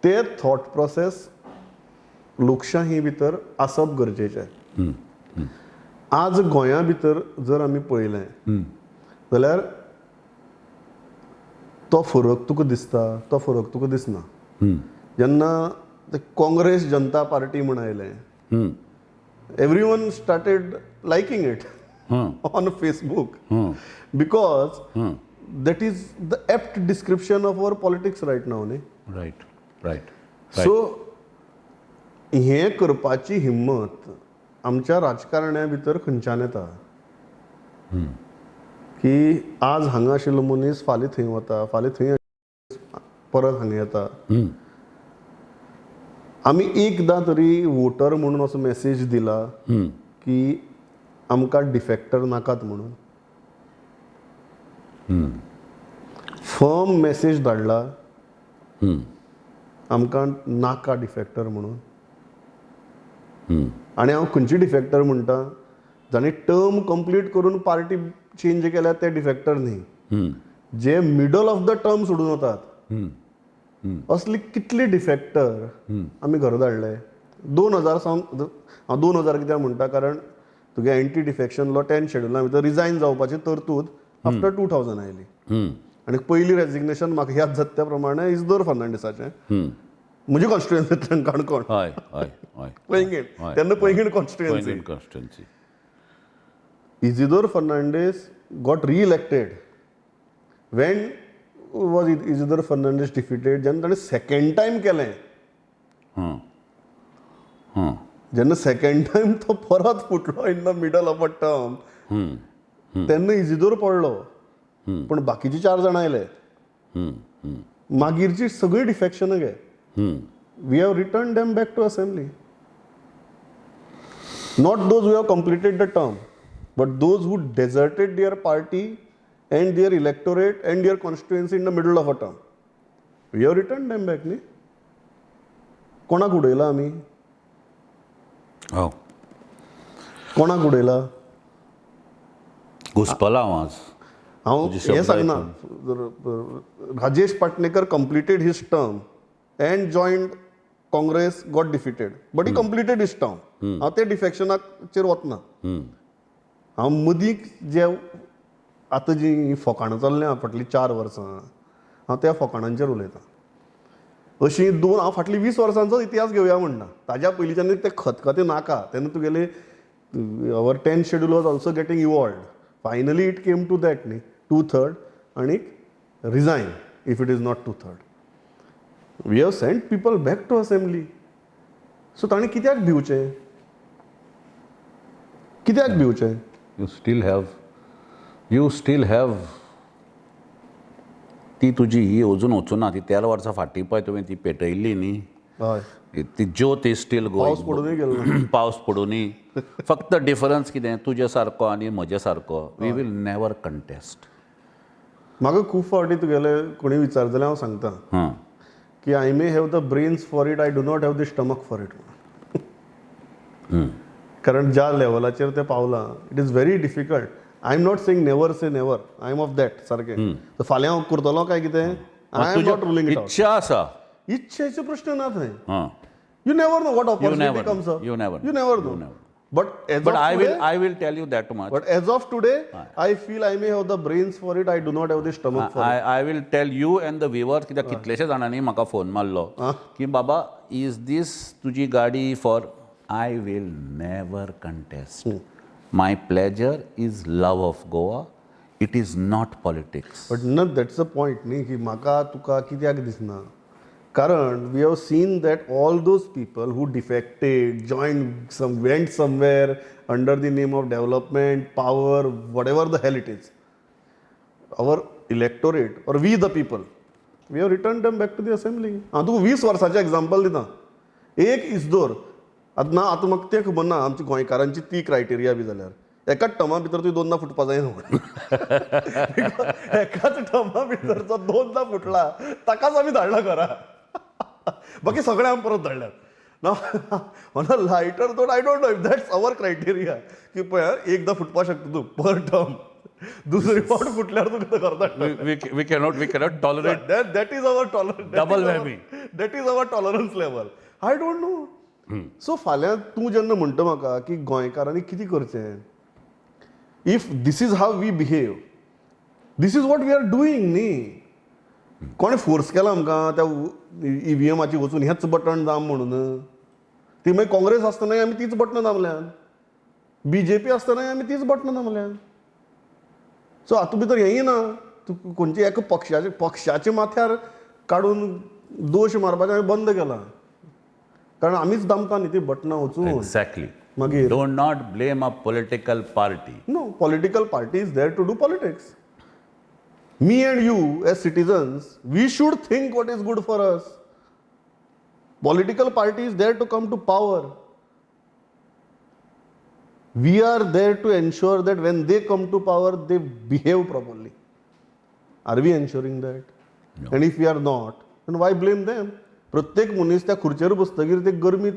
ते थॉट प्रोसेस लोकशाही भितर आसप गरजेचें. आज गोंया भितर जर आमी पळयलें जाल्यार तो फरक तुका दिसता, तो फरक तुका दिसना. जेन्ना ते काँग्रेस जनता पार्टी म्हण आयलें, everyone started liking it on Facebook because that is the apt description of our politics right now न्ही.
रायट रायट
सो हें करपाची हिम्मत आमच्या राजकारण्या भितर खंयच्यान येता की आज हांगा आशिल्लो मनीस फाल्यां थंय वता, फाल्यां थंय परत हांगा येता. आमी एकदां तरी वोटर म्हणून असो मॅसेज दिला की आमकां डिफेक्टर नाकात म्हणून? फर्म मॅसेज धाडला आमकां नाका डिफेक्टर म्हणून? आनी हांव खंयची डिफेक्टर म्हणटा? जांणी टर्म कंप्लीट करून पार्टी चेंज केल्या ते डिफेक्टर न्ही, जे मिडल ऑफ the term सोडून वतात. असली कितली डिफेक्टर आमी घरा धाडले 2000 सावन? हांव 2000 कित्याक म्हणटा, कारण तुगे एंटी डिफेक्शन लॉ 10 शेड्युला भितर रिजायन जावपाची तरतूद आफ्टर 2000 आयली आनी पयली रेजिग्नेशन म्हाका याद जाता त्या प्रमाणे इजदोर फर्नांडीसाचें, म्हजी कॉन्स्टिट्युएन्सींतल्यान, काणकोण.
हय हय हय
पैंगीण. तेन्ना Poinguinim constituency.
Poinguinim constituency.
Isidore Fernandes got re-elected. When was Isidore Fernandes defeated? जेन्ना ताणें सेकंड टायम केलें.
हां हां
जेन्ना सेकंड टायम तो परत फुटलो in the middle of a term, तेन्ना इजिदोर पडलो, पण बाकीचे चार जाण आयले. मागीरची सगळी डिफेक्शनां घे, we have return them back to assembly. Not those who have completed the term, but those who deserted their party and their electorate and their constituency in the middle of a term. We have returned them back, न्ही? कोणाक उडयला आमी?
हो.
कोणाक उडयला?
घुसपला हांव आज.
हांव
तुजे
हें
शब्द.
सांगना. Rajesh Patnekar completed his term and joined Congress, got defeated, but he completed his term. हांव ते डिफेक्शनाचेर वतना. हांव मदीं जे आतां जीं फकाणां चल्ल्या फाटलीं 4 वर्सां, हांव त्या फकाणांचेर उलयतां. अशीं दोन हांव फाटलीं 20 वर्सांचो इतिहास घेवया म्हणटा. ताज्या पयलींच्यान ते खतखते नाका. तेन्ना तुगेले our 10th schedule was also getting evolved. Finally it came to that न्ही, टू थर्ड आनी resign if it is not two third. We have sent people back to assembly. So ताणें कित्याक भिवचें? कित्याक भिवचें?
You still have ती तुजी ही अजून वचूना. ती 13 वर्सां फाटीं पळय तुवें ती पेटयल्ली न्ही,
हय.
ती ज्योत is still.
पावस पडुनूय गेलो ना.
पावस पडुनूय. फक्त डिफरन्स कितें, तुजे सारको आनी म्हजे सारको, we will never contest.
म्हाका खूब फावटी तुगेले कोणी विचारतलें, हांव सांगता की I may have the brains for it, I do not have the stomach for it. कारण ज्या लेवलाचेर ते पावलां, it is very difficult. I am not saying never say never. I am of that सारकें. तर फाल्यां हांव करतलो काय कितें, I am not ruling it out.
इच्छा आसा.
इच्छेचो प्रश्न ना थंय. You never know what opportunity
never
comes
know.
Up.
You never
you
know.
Never
You
no.
Never.
But as
but
of
I will
today
I will tell you that much.
But as of today, I feel I may have the brains for it. I do not have the stomach for it.
I will tell you and the viewer, कित्याक कितलेशे जाणांनी म्हाका phone मारलो की बाबा, is दीस तुजी गाडी for. I will never contest. My pleasure is love of Goa. It is not politics.
But no, that's a point न्ही की म्हाका तुका कित्याक दिसना, कारण we have seen that all those people who defected, join some, went somewhere under the name of development, power, whatever the hell it is, our electorate or we the people, we have return them back to the assembly. हांव तुका 20 वर्साचें example दिता. एक इजदोर आतां ना. आतां म्हाका तें खबर ना, आमची गोंयकारांची ती क्रायटेरिया बी जाल्यार एकाच टर्मा भितर तुवें दोनदां फुटपा जायना म्हणून. एकाच टर्मा भितर जो दोनदां फुटला ताकाच आमी धाडला घरा, बाकी सगळे आमी परत धाडल्यात ना. On a lighter note, I don't know if that's our criteria की पळय, एकदां फुटपाक शकता तूं पर टर्म, दुसरी फावट फुटल्यार तुका घरा धाडटा.
We cannot tolerate.
That is our tolerance.
Double whammy.
That is our tolerance level. I don't know. So फाल्यां तूं जेन्ना म्हणटा म्हाका की गोंयकारांनी कितें करचें, if this is how we behave, this is what we are doing न्ही. कोणें फोर्स केला आमकां त्या ईव्हीएमाचेर वचून हेंच बटन दाम म्हणून? ती मागीर काँग्रेस आसतनाय आमी तीच बटनां दामल्यात, बीजेपी आसतनाय आमी तीच बटनां दामल्यात. सो हातूंत भितर हेंय ना, तूं खंयच्या एका पक्षाच्या माथ्यार काडून दोश मारपाचें हांवें बंद केलां, कारण आमीच दामता न्ही ती बटनां वचून.
एक्झॅक्टली.
मागीर
Don't not blame a political party.
No, political party is there to do politics. Me and you, as citizens, we should think what is good for us. Political party is there to come to power. We are there to ensure that when they come to power, they behave properly. Are we ensuring that?
No.
And if we are not, then why blame them? प्रत्येक मनीस त्या खुर्चेर बसतगीर ते गरमी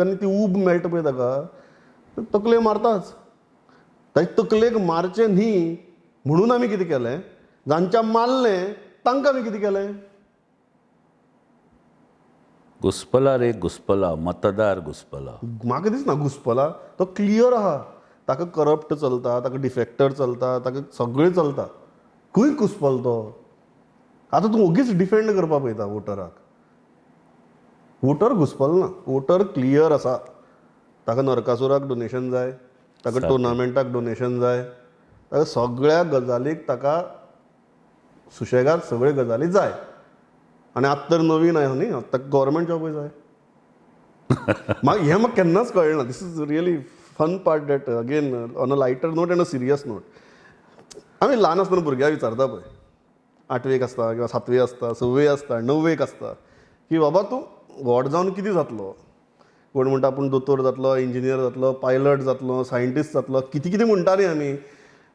आनी ती ऊब मेळटा पळय ताका, तकले मारताच. ताचे तकलेक मारचें न्ही म्हणून आमी कितें केलें? जांच्या मारलें तांकां आमी कितें केलें?
घुसपला रे घुसपला, मतदार घुसपला.
म्हाका दिसना घुसपला. तो क्लियर आहा. ताका करप्ट चलता, ताका डिफेक्टर चलता, ताका सगळें चलता. खंय घुसपलो तो? आतां तूं ओगीच डिफेंड करपाक पळयता वोटराक. वोटर घुसपलो ना, वोटर क्लियर आसा. ताका नरकासुराक डोनेशन जाय, ताका टुर्नामेंटाक डोनेशन जाय, ताका सगळ्या गजालीक, ताका सुशेगाद सगळ्यो गजाली जाय. आनी आतां तर नवीन आहा न्ही, आतां गव्हर्मेंट जॉबूय जाय. म्हाका हें म्हाका केन्नाच कळ्ळें ना. This is really fun part that again on a lighter note and a serious note. आमी ल्हान आसतना भुरग्यांक विचारता पळय, आठवेक आसता किंवा सातवे आसता, सव्वे आसता, णव्वेक आसता, की बाबा तूं व्हड जावन कितें जातलो? कोण म्हणटा आपूण दोतोर जातलो, इंजिनियर जातलो, पायलट जातलो, सायंटिस्ट जातलो, कितें कितें म्हणटा न्ही आमी.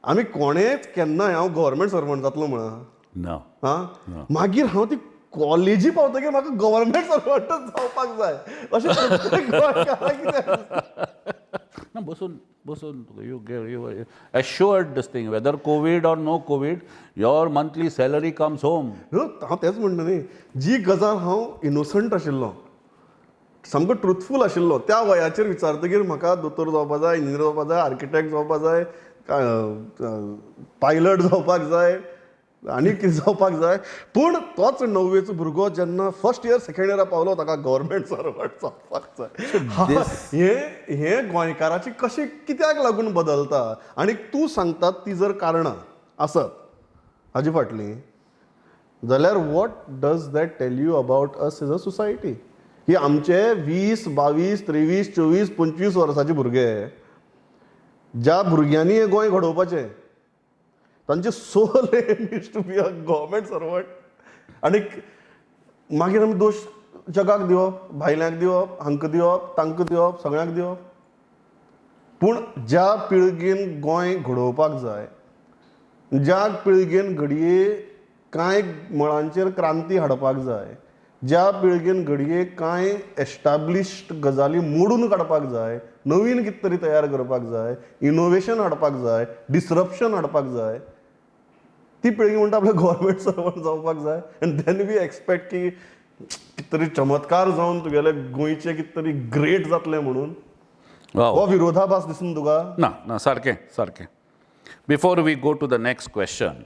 आमी कोणेच केन्नाय हांव गव्हर्मेंट सर्वंट जातलो म्हणा
ना.
आं, मागीर हांव ती कॉलेजी पावतकीर म्हाका गव्हर्मेंट सर्वंटच जावपाक जाय अशें प्रत्येक गोंयकाराक कितें.
ना, बसून बसून you assured this thing, whether COVID or no COVID, your monthly salary comes home.
हांव तेंच म्हणटा न्ही, जी गजाल हांव इनोसंट आशिल्लो, सामको ट्रुथफूल आशिल्लो त्या वयाचेर विचारतकीर म्हाका दोतोर जावपा जाय, इंजिनियर जावपा जाय, आर्किटेक्ट जावपा जाय, पायलट जावपाक जाय आनी कितें जावपाक जाय. पूण तोच णव्वेचो भुरगो जेन्ना फर्स्ट इयर सेकंड इयरा पावलो, ताका गव्हर्मेंट सर्वंट जावपाक जाय. हें हें गोंयकाराची कशें कित्याक लागून बदलता? आनी तूं सांगतात ती जर कारणां आसत हाजे फाटलीं जाल्यार what does that tell you about us as a society? की आमचे 20, 22, 23, 24, 25 वर्साचे भुरगे, ज्या भुरग्यांनी हें गोंय घडोवपाचें, तांचे sole aim is to be a government servant. आनी मागीर आमी दोश जगाक दिवप, भायल्यांक दिवप, हांकां दिवप, तांकां दिवप, सगळ्यांक दिवप. पूण ज्या पिळगेन गोंय घडोवपाक जाय, ज्या पिळगेन घडये कांय मळांचेर क्रांती हाडपाक जाय, ज्या पिळगेन घडये कांय एस्टाब्लिश्ड गजाली मोडून काडपाक जाय, नवीन कितें तरी तयार करपाक जाय, इनोवेशन हाडपाक जाय, डिसरप्शन हाडपाक जाय, ती पिळगी म्हणटा आपल्या गव्हर्मेंट सर्वंट जावपाक जाय. एंड then we expect की कितें तरी चमत्कार जावन तुगेले गोंयचें कितें तरी ग्रेट जातलें म्हणून. हो विरोधाभास दिसून तुका?
ना ना, सारकें सारकें. Before we go to the next question,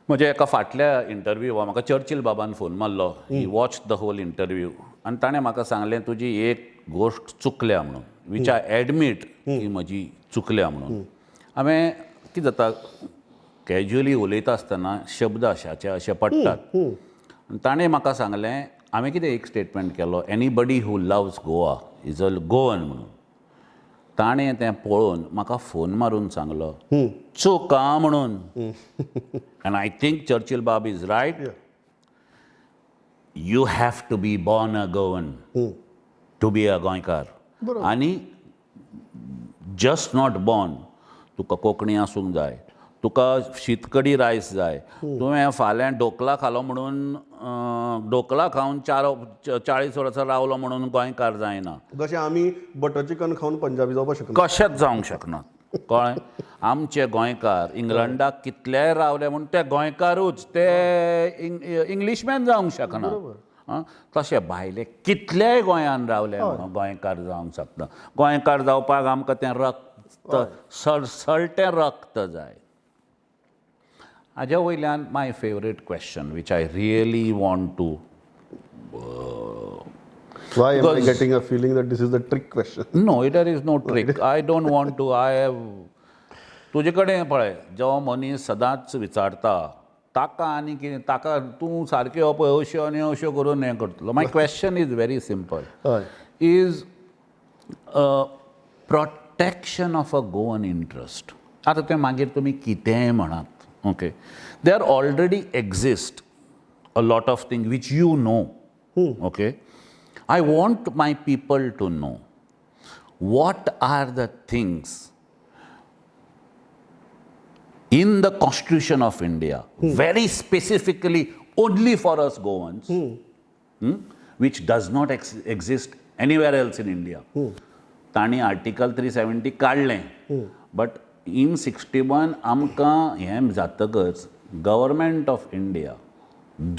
म्हज्या एका फाटल्या इंटरव्यूवा म्हाका चर्चिल बाबान फोन मारलो. He watched the whole interview आनी ताणें म्हाका सांगलें, तुजी एक गोश्ट चुकल्या म्हणून, which I admit की म्हजी चुकल्या म्हणून. हांवें कितें जाता, कॅज्युअली उलयता आसतना शब्द अशाचे अशे पडटात. आनी ताणें म्हाका सांगलें, हांवें कितें एक स्टेटमेंट केलो, "Anybody who loves Goa is a Goan" म्हणून. ताणें तें पळोवन म्हाका फोन मारून सांगलो, चूक आं म्हणून. And I think Churchill Bab is right. You have to be born a Goan to be a गोंयकार. आनी जस्ट not born, तुका कोंकणी आसूंक जाय, तुका शीतकडी रायस जाय. तुवें फाल्यां ढोकळा खालो म्हणून, ढोकळा खावन 40 वर्सां रावलो म्हणून गोंयकार जायना.
जशें आमी बटर चिकन खावन पंजाबी जावपाक शकना.
कशेंच जावंक शकनात, कळ्ळें? आमचे गोंयकार इंग्लंडाक कितलेय रावले म्हूण ते गोंयकारूच, ते इंग्लिशमॅन जावंक शकना. आं, तशें भायले कितलेय गोंयान रावले म्हणून गोंयकार जावंक शकना. गोंयकार जावपाक आमकां तें रक्त, सळसळटें रक्त जाय. हाज्या वयल्यान my favourite question which I really want to
Why am I
Because-
getting a feeling that this is the trick question?
No, there is no trick. I don't want to. I have. तुजे कडेन पळय, जो मनीस सदांच विचारता ताका आनी कितें, ताका तूं सारक्यो हो पळय अश्यो आनी अश्यो करून हें करतलो. My question is very simple.
हय.
Is protection of a Goan interest. आतां तें मागीर तुमी कितेंय म्हणात, okay, there already exist a lot of thing which you know, okay. I want my people to know what are the things in the Constitution of India, very specifically only for us Goans, which does not exist anywhere else in India. तांणी article 370 काडलें, but in 61 आमकां हें जातकच Government of India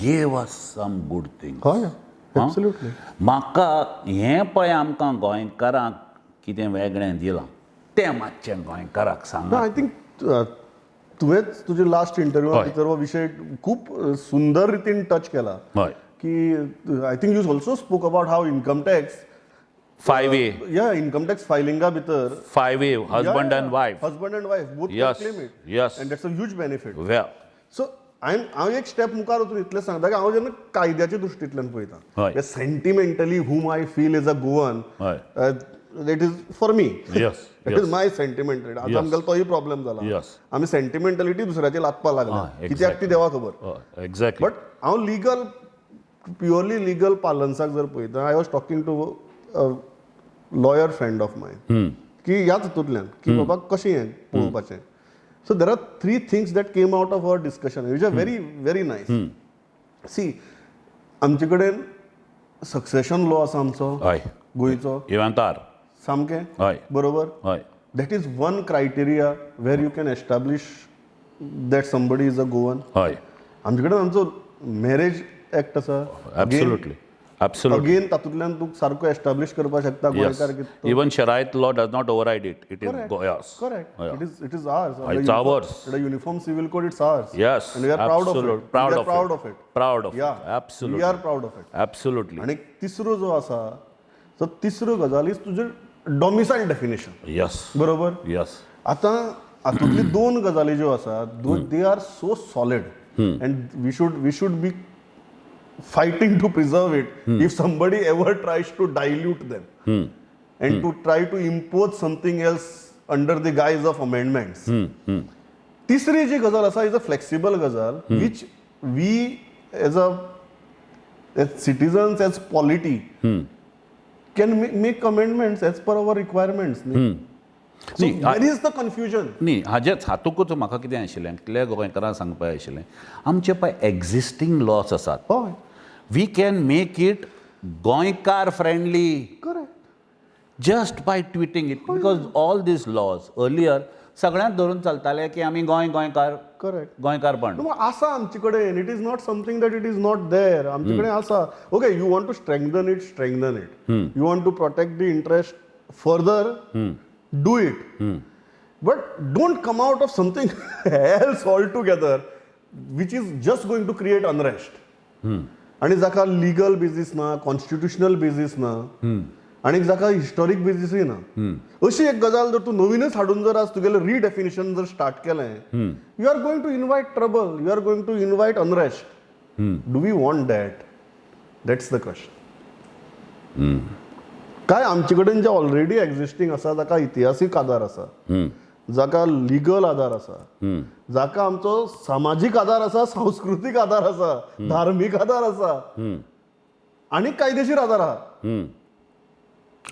gave us some good thing.
हय, absolutely.
म्हाका हें पळय, आमकां गोंयकारांक कितें वेगळें दिलां तें मातशें गोंयकाराक सांगा.
I think तुवेंच तुजे लास्ट इंटरव्यू भितर हो विशय खूब सुंदर रितीन टच केला की I think you also spoke about how income tax
5A.
या, इन्कम टॅक्स फायलिंगा भितर
5A, husband and wife.
Husband and wife both claim it and that's a huge benefit. So हांवें हांव एक स्टेप मुखार वचून इतलें सांगता की हांव जेन्ना कायद्याच्या दृश्टींतल्यान पळयता, sentimentally whom I feel is a Goan, that is for me. That is my sentiment. आतां आमकां तोय प्रॉब्लेम जाला. आमी सेंटिमेंटलिटी दुसऱ्याचेर लादपाक लागला, कित्याक ती देवा खबर. बट हांव लिगल, प्युअरली लिगल पार्लन्साक जर पळयता, I was talking to lawyer friend of mine की ह्याच हितूंतल्यान की बाबा कशें हें पळोवपाचें. So there are three things that came out of our discussion which are very, very nice. See, आमचे कडेन सक्सेशन लॉ आसा आमचो गोंयचो.
इव्हेंतार.
सामकें. बरोबर. That is one criteria where you can establish that somebody is a Goan. आमचे कडेन आमचो मॅरेज एक्ट आसा.
Absolutely absolutely.
Again तातूंतल्यान तूं सारको एस्टाब्लिश करपाक शकता गोंयकार कितें.
Even Shariat law does not override it. It is yours.
Correct. It is ours.
It's ours.
The Uniform Civil Code, it's ours. And we are proud of it.
Proud
We are
of
proud
it.
Of it.
Proud of
Yeah.
it. Absolutely.
We are proud of it.
Absolutely.
आणि तिसरो जो आसा, तो तिसरो गजाल is तुजें डॉमिसायल definition. बरोबर. आतां हातूंतली दोन गजाली ज्यो आसा, they are so solid and we should be fighting to preserve it. If somebody ever tries to dilute them and to try to impose something else under the guise of amendments. तिसरी जी गजाल आसा is a flexible गजाल which we as citizens, as polity, can make amendments as per our requirements. So
न्ही,
where is the confusion?
न्ही, हाजेच हातूंकच म्हाका कितें आशिल्लें, कितल्या गोंयकारांक सांगपा जाय आशिल्लें, आमचे पळय एग्जिस्टींग लॉस आसात, we can make it Goenkar friendly
correct
just by tweaking it, because all these laws earlier सगळ्यांत धरून चलताले की आमी गोंय गोंयकार
करेक्ट
गोंयकारपण.
मग आसा आमचे कडेन. It is not something that it is not there. आमचे कडेन आसा. Okay, you want to strengthen it, strengthen it. You want to protect the interest further, do it, but don't come out of something else altogether which is just going to create unrest आणि जाका legal basis ना, constitutional basis ना आणि जाका historic बेजीसूय ना, अशी एक गजाल जर तूं नवीनच हाडून जर आज तुगेलें रिडेफिनेशन जर स्टार्ट केलें, you are going to invite trouble, you are going to invite unrest. Do we want that? That's the question. काय आमचे कडेन जे ऑलरेडी एक्झिस्टींग आसा, जाका इतिहासीक आदार आसा, जाका लिगल आदार आसा, जाका आमचो सामाजीक आदार आसा, सांस्कृतीक आदार आसा, धार्मीक आदार आसा आनी कायदेशीर आदार आहा,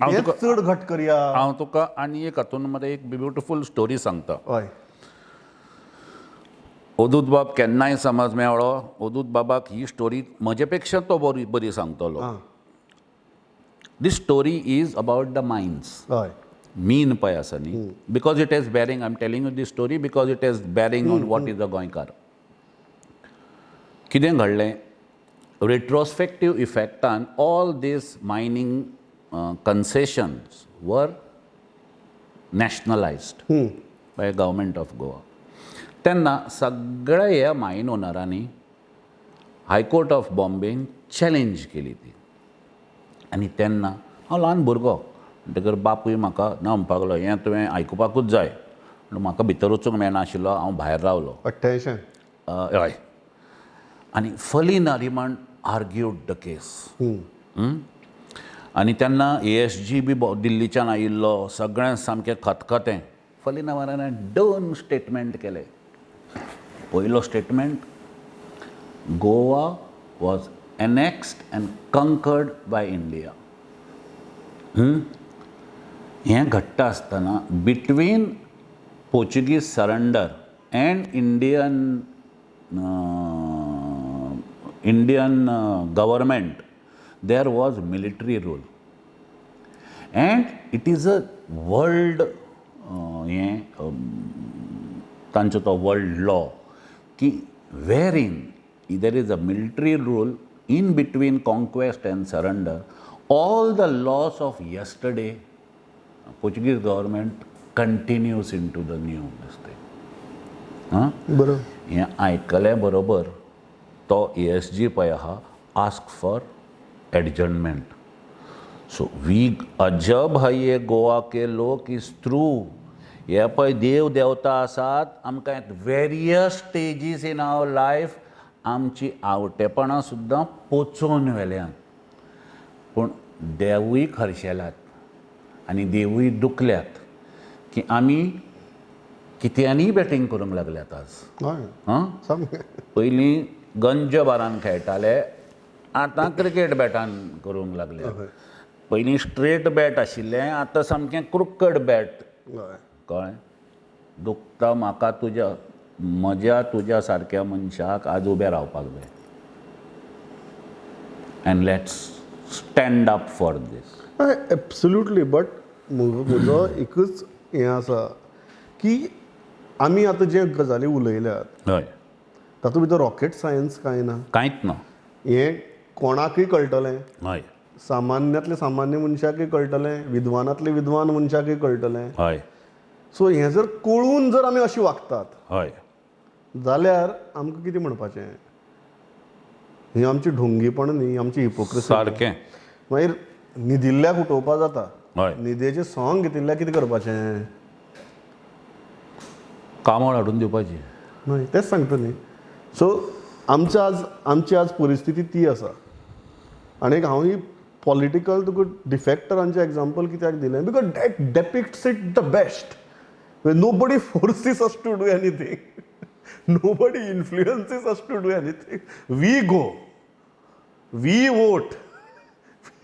हांव
हें
तुका
चड घट करया.
हांव तुका आनी एक हातून मरे एक ब्युटिफूल स्टोरी सांगता. अवधूत बाब केन्नाय समज मेळ्ळो, अवधूत बाबाक ही स्टोरी म्हजे पेक्षा तो बरी बरी सांगतलो. This story is about the mines. मीन पळय आसा न्ही, because it has bearing. I am telling you this story because it has bearing on what is the गोंयकार. कितें घडलें, retrospective इफेक्टान all these mining concessions were nationalised by Government of Goa. तेन्ना सगळ्या ह्या मायन ओनरांनी high court of बॉम्बेन challenge केली ती. आनी तेन्ना हांव ल्हान भुरगो म्हणटकर बापूय म्हाका ना म्हणपाक लागलो, हें तुवें आयकुपाकूच जाय. म्हणून म्हाका भितर वचूंक मेळनाशिल्लो, हांव भायर रावलो.
88.
हय. आनी Fali Nariman argued the case. आनी तेन्ना एएसजी बी दिल्लीच्यान आयिल्लो, सगळें सामकें खतखतें. फली नरिमनान दोन स्टेटमेंट केले. पयलो statement, Goa was annexed and conquered by India. हें घडटा आसतना between Portuguese surrender and Indian government there was military rule and it is a world हें तांचो तो वर्ल्ड लॉ की wherein there is a military rule in between conquest and surrender, all the laws of yesterday Portuguese government continues into the new this thing. हां.
बरोबर.
हें आयकले बरोबर तो ASG पळय आहा, ask for adjournment. So we अजब है ये गोवा के लोक is true. हे पळय देव देवता आसात आमकां various stages in our life आमची आवटेपणां सुद्दां पोचोवन व्हेल्यात, पूण देवूय खर्शेल्यात आनी देवूय दुखल्यात की आमी कित्यानूय बॅटींग करूंक लागल्यात आज. आं.
सामकें.
पयलीं गंज बारान खेळटाले, आतां क्रिकेट बॅटान करूंक लागले. पयलीं स्ट्रेट बॅट आशिल्लें, आतां सामकें क्रुकड बॅट. कळ्ळें? दुखता म्हाका तुज्या म्हज्या तुज्या सारक्या मनशाक आज उबें रावपाक जाय and let's stand up for this.
हय, एब्सोल्युटली. बट म्हजो एकूच हें आसा की आमी आतां जे गजाली उलयल्यात तातूंत भितर रॉकेट सायन्स कांय ना.
कांयच ना.
हें कोणाकूय कळटलें. सामान्यांतले सामान्य मनशाकूय कळटलें, विद्वानांतले विद्वान मनशाकूय कळटलें. सो हें जर कळून जर आमी अशी वागतात जाल्यार आमकां कितें म्हणपाचें? ही आमची ढोंगीपण न्ही, आमची हिपोक्रेसी. मागीर न्हिदिल्ल्याक उठोवपा जाता. न्हिदेचें सोंग घेतिल्ल्याक कितें करपाचें?
कामळ हाडून दिवपाची.
न्हय, तेंच सांगता न्ही. सो आमची आज परिस्थिती ती आसा. आनी हांव ही पॉलिटिकल तुका डिफेक्टरांचें एग्जाम्पल कित्याक दिलें? Because that depicts it the best. Nobody forces us to do anything, nobody influences us to do anything. We go, we vote,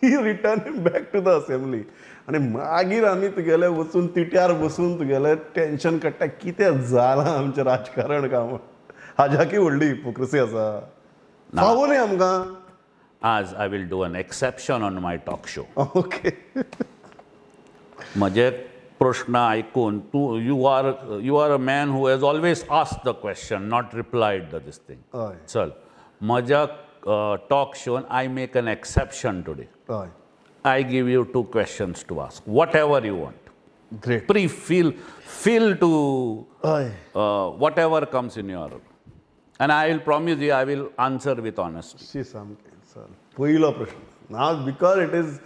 we return back to the assembly. आनी मागीर आमी तुगेले वचून तिट्यार बसून तुगेलें टेंशन काडटा, कितें जालां आमचें राजकारण काय म्हूण. हाज्याकय व्हडली हिपोक्रेसी आसा? फावो न्ही आमकां.
आज I will do an exception on my talk show. म्हजे प्रश्न आयकून तूं you are a man who has always asked the question, not replied the this thing. चल, म्हज्या talk Shawn I make an exception today. I give you two questions to ask, whatever you want.
Great.
Pre feel feel to whatever comes in your, and I will promise you I will answer with honesty.
शी, सामकें. चल, पयलो प्रश्न ना, because it is,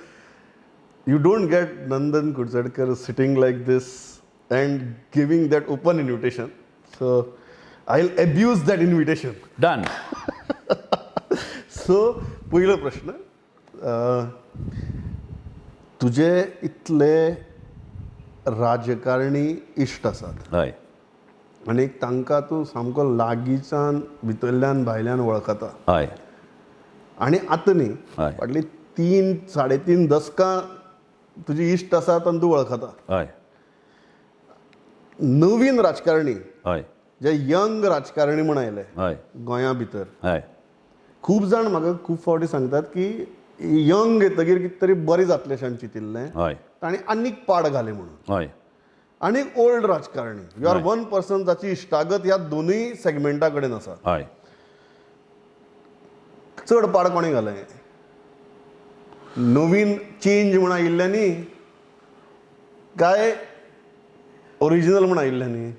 you don't get Nandan Kudchadkar sitting like this and giving that open invitation, so I will abuse that invitation.
Done.
So पयलो प्रश्न, तुजे इतले राजकारणी इश्ट आसात आनी तांकां तूं सामको लागींच्यान भितरल्यान भायल्यान वळखता. आनी आतां न्ही, फाटलीं 3-3.5 दसकां तुजी इश्ट आसात आनी तूं वळखता. नवीन राजकारणी जे यंग राजकारणी म्हूण आयले गोंया भितर, खूब जाण म्हाका खूब फावटी सांगतात की यंग येतगीर कितें तरी बरें जातलें अशें आमी चिंतिल्लें, तांणी आनीक पाड घालें म्हणून. आनी ओल्ड राजकारणी, you are one person जाची इश्टागत ह्या दोनूय सेगमेंटा कडेन आसा. चड पाड कोणी घालें? नवीन चेंज म्हूण आयिल्ल्यांनी काय ओरिजिनल म्हूण आयिल्ल्यांनी?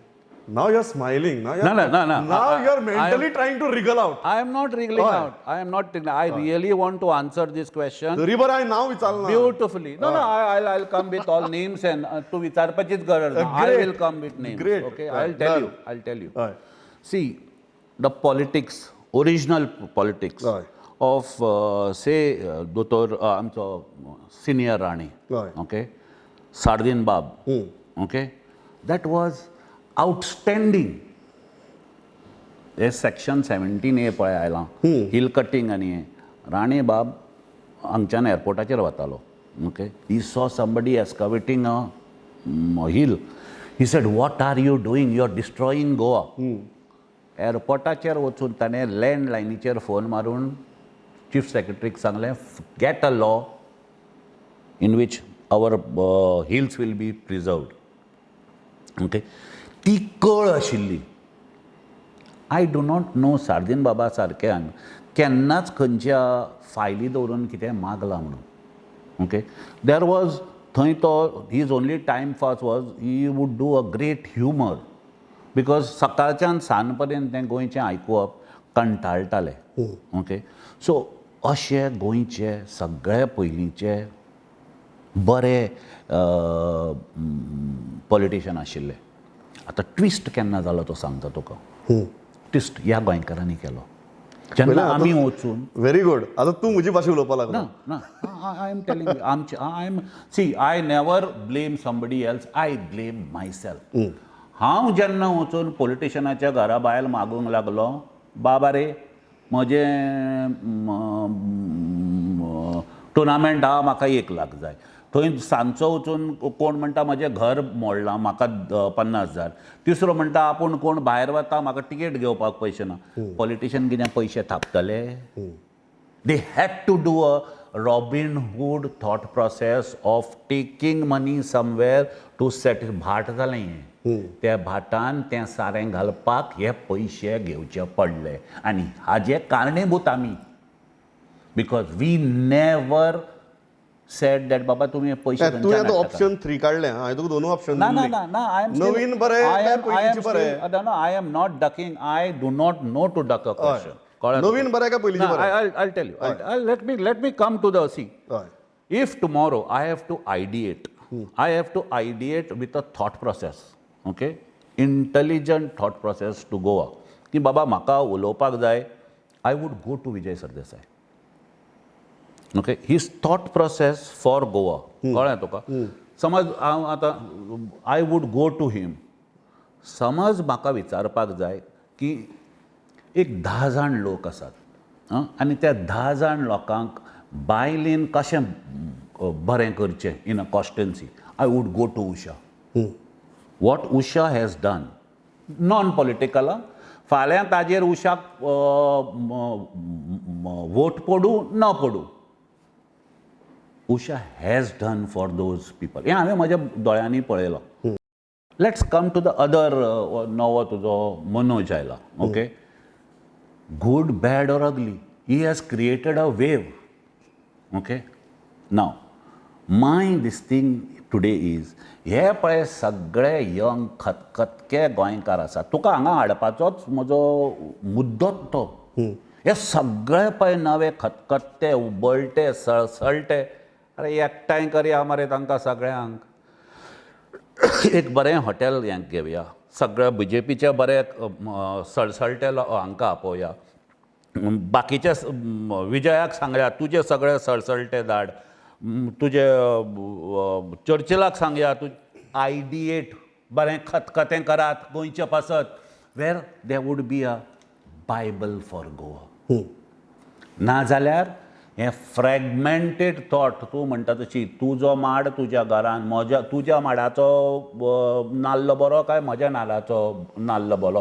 Now you are smiling.
ना, ना, ना, ना.
Now you are mentally trying to wriggle out.
I am not wriggling out. I am not. I really want to answer this question
तरी बरं हांवें नांव विचारलें ना.
Beautifully. No, I'll come with all names and तूं विचारपाचीच गरज ना. I
Great.
will come with names.
Great.
Okay, I'll tell
Done.
you. I'll tell you.
हय.
See, the politics, original politics
हय.
of say दोतोर आमचो सिनियर राणे,
हय.
okay, Sardin Bab, okay, that was outstanding. हे section 17 ए पळय आयलां, hill cutting आनी हें. राणे बाब हांगच्यान एअरपोर्टाचेर वतालो, okay. He saw somebody excavating a hill. He said, "What are you doing? You are destroying Goa." एअरपोर्टाचेर वचून ताणें लँडलायनीचेर फोन मारून चीफ सेक्रेटरीक सांगलें, "Get a law in which our hills will be preserved." Okay, ती कळ आशिल्ली. I do not know Sardinha बाबा सारक्यान केन्नाच खंयच्या फायली दवरून कितें मागलां म्हणून. ओके, there was थंय तो his only time pass was he would do a great humour, because सकाळच्यान सांज पर्यंत तें गोंयचें आयकुवप कंटाळटाले. ओके, सो अशे गोंयचे सगळे पयलींचे बरे पॉलिटिशन आशिल्ले. आतां ट्विस्ट केन्ना जालो तो सांगता तुका. ट्विस्ट ह्या गोंयकारांनी केलो जेन्ना आमी वचून
व्हेरी गुड. आतां तूं म्हजी भाशा उलोवपाक लागलो.
ना ना, I am telling आमचे, I am, see, I never blame somebody else, I blame myself. हांव जेन्ना वचून पॉलिटिशनाच्या घरा बायल मागूंक लागलो, बाबा रे, म्हजें टुर्नामेंट आहा, म्हाका 1 लाख जाय. थंय सांजचो वचून कोण म्हणटा म्हजें घर मोडलां, म्हाका 50,000. तिसरो म्हणटा आपूण कोण भायर वता, म्हाका तिकेट घेवपाक पयशे ना. पॉलिटिशन कितें पयशे थापतले? They had to do a Robin Hood thought process of taking money somewhere to set. भाट जालें हें. त्या भाटान तें सारें घालपाक हे पयशे घेवचे पडले आनी हाजे कारणीभूत आमी, because we never said that बाबा तुमी पयशे
तुवें आतां ऑप्शन थ्री काडलें, हांवें तुका दोनूय ऑप्शन.
ना ना ना ना, I am
नवीन बरें काय पयलींचें बरें?
ना, I am not ducking. I do not know to duck a question. कळ्ळें?
नवीन बरें काय पयलींचें बरें?
I tell you. Let me come to the see.
हय.
If tomorrow I have to ideate, I have to ideate with a thought process, okay? Intelligent thought process to Goa. की बाबा म्हाका उलोवपाक जाय, I would go to Vijay Sardesai. Okay, his thought process for Goa. कळ्ळें तुका? समज हांव आतां I would go to him. समज म्हाका विचारपाक जाय की एक 10 जाण लोक आसात आं आनी त्या 10 जाण लोकांक बायलेन कशें बरें करचें in a constituency, I would go to Usha. What Usha has done, non political. फाल्यां ताजेर उषाक वोट पडूं न पडूं, Usha has done for those people हें हांवें म्हज्या दोळ्यांनी पळयलां. Let's come to the other. नवो तुजो मनोज आयला, okay, good, bad or ugly, he has created a wave. Okay, now my this thing today is, हे पळय सगळे यंग खतखतके गोंयकार आसात. तुका हांगा हाडपाचोच म्हजो मुद्दोच तो. हे सगळे पळय नवे खतखत्ते, उबळटे, सळसळटे, अरे एकठांय करया मरे तांकां सगळ्यांक. एक बरें हॉटेल हें घेवया, सगळे बीजेपीचे बरे सळसळटे हांकां आपोवया, बाकीचे विजयाक सांगया तुजे सगळे सळसळटे धाड, तुजे चर्चिलाक सांगया तूं आयडिएट बरें खतखतें करात गोंयचे पासत, where there would be a bible for Goa. नाजाल्यार हें फ्रेगमेंटेड थॉट, तूं म्हणटा तशी तुजो माड तुज्या घरान, म्हज्या तुज्या माडाचो नाल्ल बरो काय म्हज्या नाल्लाचो नाल्ल बरो,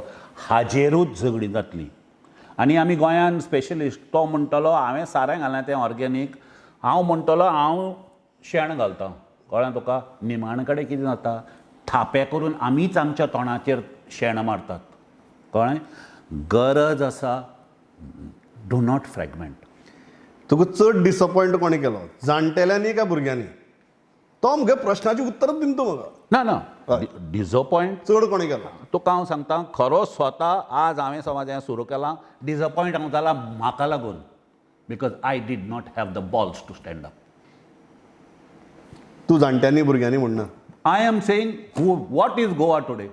हाजेरूच झगडीं जातलीं. आनी आमी गोंयान स्पेशलिस्ट. तो म्हणटलो हांवें सारें घालां तें ऑर्गेनीक, हांव म्हणटलो हांव शेण घालतां. कळ्ळें तुका? निमाण कडेन कितें जाता, थापे करून आमीच आमच्या तोंडाचेर शेण मारतात. कळ्ळें? गरज आसा, do not fragment.
तुका चड डिसअपॉयंट कोणी केलो, जाणटेल्यांनी काय भुरग्यांनी? तो म्हगे प्रश्नाची उत्तरच दिना तूं म्हाका.
ना ना, डिजपॉयंट
चड कोणें केला?
तुका हांव सांगता, खरो स्वता आज हांवें समज हें सुरू केलां, डिजपॉयंट हांव जाला म्हाका लागून, because I did not have the balls to stand up.
तूं जाणट्यांनी भुरग्यांनी म्हणना.
I am saying what is Goa today?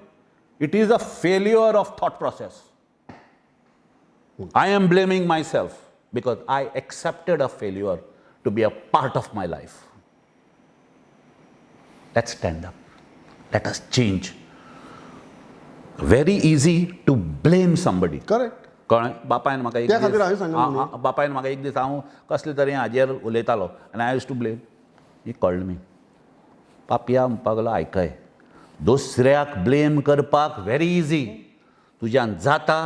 It is a failure of thought process. I am blaming myself because I accepted a failure to be a part of my life. Let's stand up. Let us change. Very easy to blame somebody.
Correct.
कळ्ळें? बापायन म्हाका एक
त्या खातीर
दीस
हांवें सांगलें न्हू.
बापायन म्हाका एक दीस, हांव कसले तरी हाजेर उलयतालो आनी I use to blame. He called me, पापया म्हणपाक लागलो, आयकय, दुसऱ्याक ब्लेम करपाक व्हेरी इजी, तुज्यान जाता,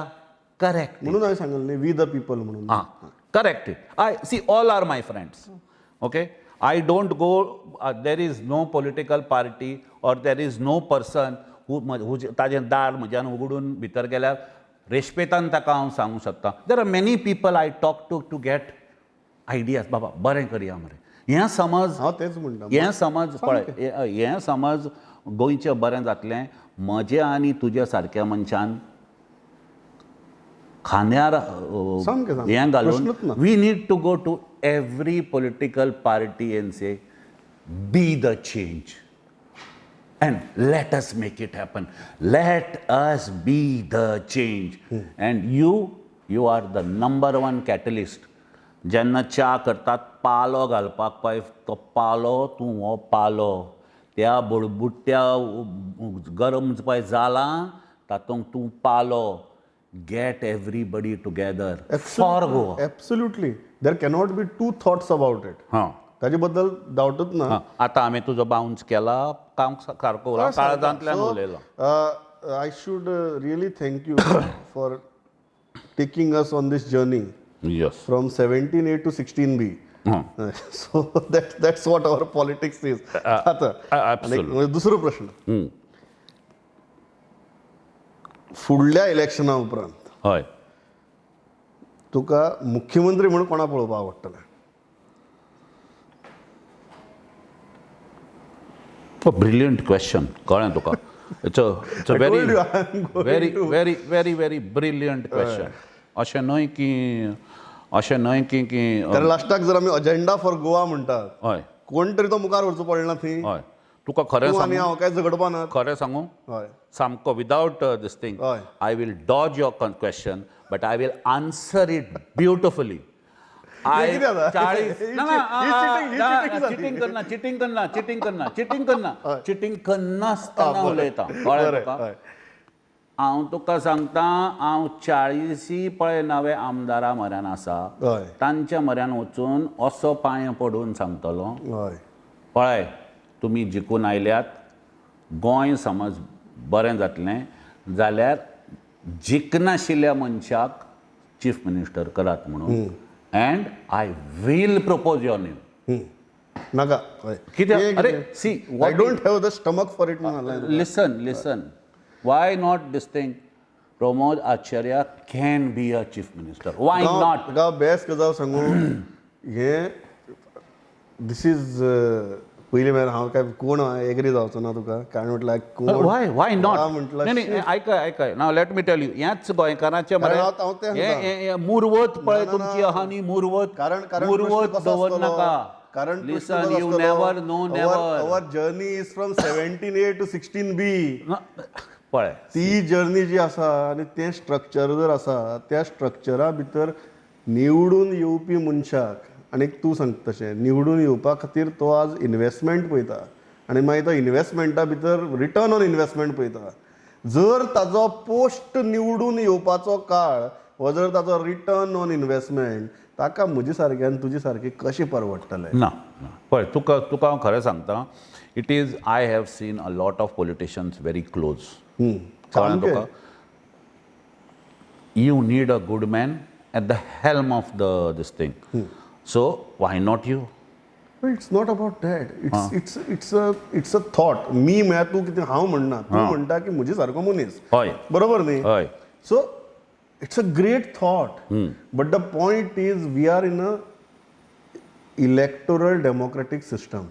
करेक्ट.
म्हणून हांवें सांगलें न्ही, we the people म्हणून.
Ah, correct it. I see, all are my friends. Okay, I don't go. There is no political party or there is no person who ताजें दार म्हज्यान उगडून भितर गेल्यार रेस्पेतान ताका हांव सांगूंक शकता. There are many people I talk to get ideas. बाबा बरें करया मरे, हें समज.
हांव तेच म्हणटा.
हें समज पळय, हें समज गोंयचें बरें जातलें म्हजें आनी तुज्या सारक्या मनशान खांद्यार
सामकें, सामकें.
हें घालून
प्रश्नूच ना.
We need to go to every political party and say, be the change and let us make it happen. Let us be the change. And you are the number one catalyst. जेन्ना च्या करतात पालो घालपाक पळय, तो पालो तूं, हो पालो त्या बुडबुट्ट्या गरम पळय जाला तातूंत तूं पालो. Get everybody together for Goa.
Absolutely, there cannot be two thoughts about it.
हां.
ताजे बद्दल डावटूच ना.
हां, आतां हांवें तुजो बाउन्स केला, काम सारको उरला, काळजांतल्यान उलयलो.
I should really thank you for taking us on this journey from 17A to 16B.
हां.
So that's what our politics is आता.
Absolutely.
आनी दुसरो प्रश्न, फुडल्या इलेक्शना उपरांत तुका मुख्यमंत्री म्हणून कोणा पळोवपाक आवडटलें?
ब्रिलियंट क्वेश्चन, कळ्ळें तुका? It's a
I
very
told you I am going
very
to-
very very very brilliant question. अशें न्हय की की
कारण लास्टाक जर आमी अजेंडा फॉर गोवा म्हणटात, कोण तरी तो मुखार व्हरचो पडना थंय.
हय, तुका खरें
तूं आनी
सांगू?
हांव काय झगडपा ना.
खरें सांगू? सामको विदावट दीस thing, I will dodge your question but I will answer it beautifully.
हे कितें आतां?
40
ही
ना.
ही cheating, ही cheating जाली.
चिटींग करना, चिटींग करना, चिटींग करना, चिटींग करना, चिटींग करनासतना उलयता, कळ्ळें तुका? हांव तुका सांगता, हांव 40 पळय नवे आमदारा म्हऱ्यान आसा. तांच्या म्हऱ्यान वचून असो पांय पडून सांगतलो, पळय, तुमी जिखून आयल्यात, गोंय समज बरें जातलें जाल्यार जिखनाशिल्ल्या मनशाक चीफ मिनिस्टर करात म्हणून, and I will propose your name.
नाका, हय.
कित्याक?
हे
अरे,
कितें?
See,
I don't have the stomach for it म्हणून हाडलें.
Listen, listen, why not this thing? Pramod Acharya can be a chief minister, why not?
तुका बेस्ट गजाल सांगू, हें this is पयलीं म्हळ्यार हांव काय कोण एग्री जावचो ना तुका, कारण म्हटल्यार कोण
वाय वाय not?
म्हटलं
नाही नाही, आयकय आयकय, now let me tell you, ह्याच गोंयकारांचे
कारण हांव तें
मरे
सांगता.
हे मुरवत पळय
ना,
तुमची
ना.
आहा न्ही मुरवत.
कारण कारण
मुरवत
प्रश्न कसो
दवर
आसतलो?
नाका.
कारण प्रश्न
लिसन,
कसो
you
आसतलो?
Never know, never.
Our journey is from 17A to 16B.
पळय,
ती जर्नी जी आसा आनी तें स्ट्रक्चर जर आसा, त्या स्ट्रक्चरा भितर निवडून येवपी मनशाक, आनी तूं सांगता तशें निवडून येवपा खातीर तो आज इनवेस्टमेंट पळयता आनी मागीर तो इनवेस्टमेंटा भितर रिटर्न ऑन इनवेस्टमेंट पळयता. जर ताजो पोस्ट निवडून येवपाचो काळ हो जर ताजो रिटर्न ऑन इनवेस्टमेंट ताका म्हजे सारके आनी तुजे सारके कशें परवडटलें?
ना ना, पळय, तुका हांव खरें सांगता, it is, I have seen a lot of politicians very close, कळ्ळें
सामकें.
तुका? You need a good man at the helm of the this thing, so why not you?
It's not about that. It's a thought. मी म्हळ्यार तूं कितें हांव म्हणना, तूं म्हणटा की म्हजे सारको मनीस. बरोबर न्ही?
हय.
So it's a great thought, but the point is we are in a electoral democratic system.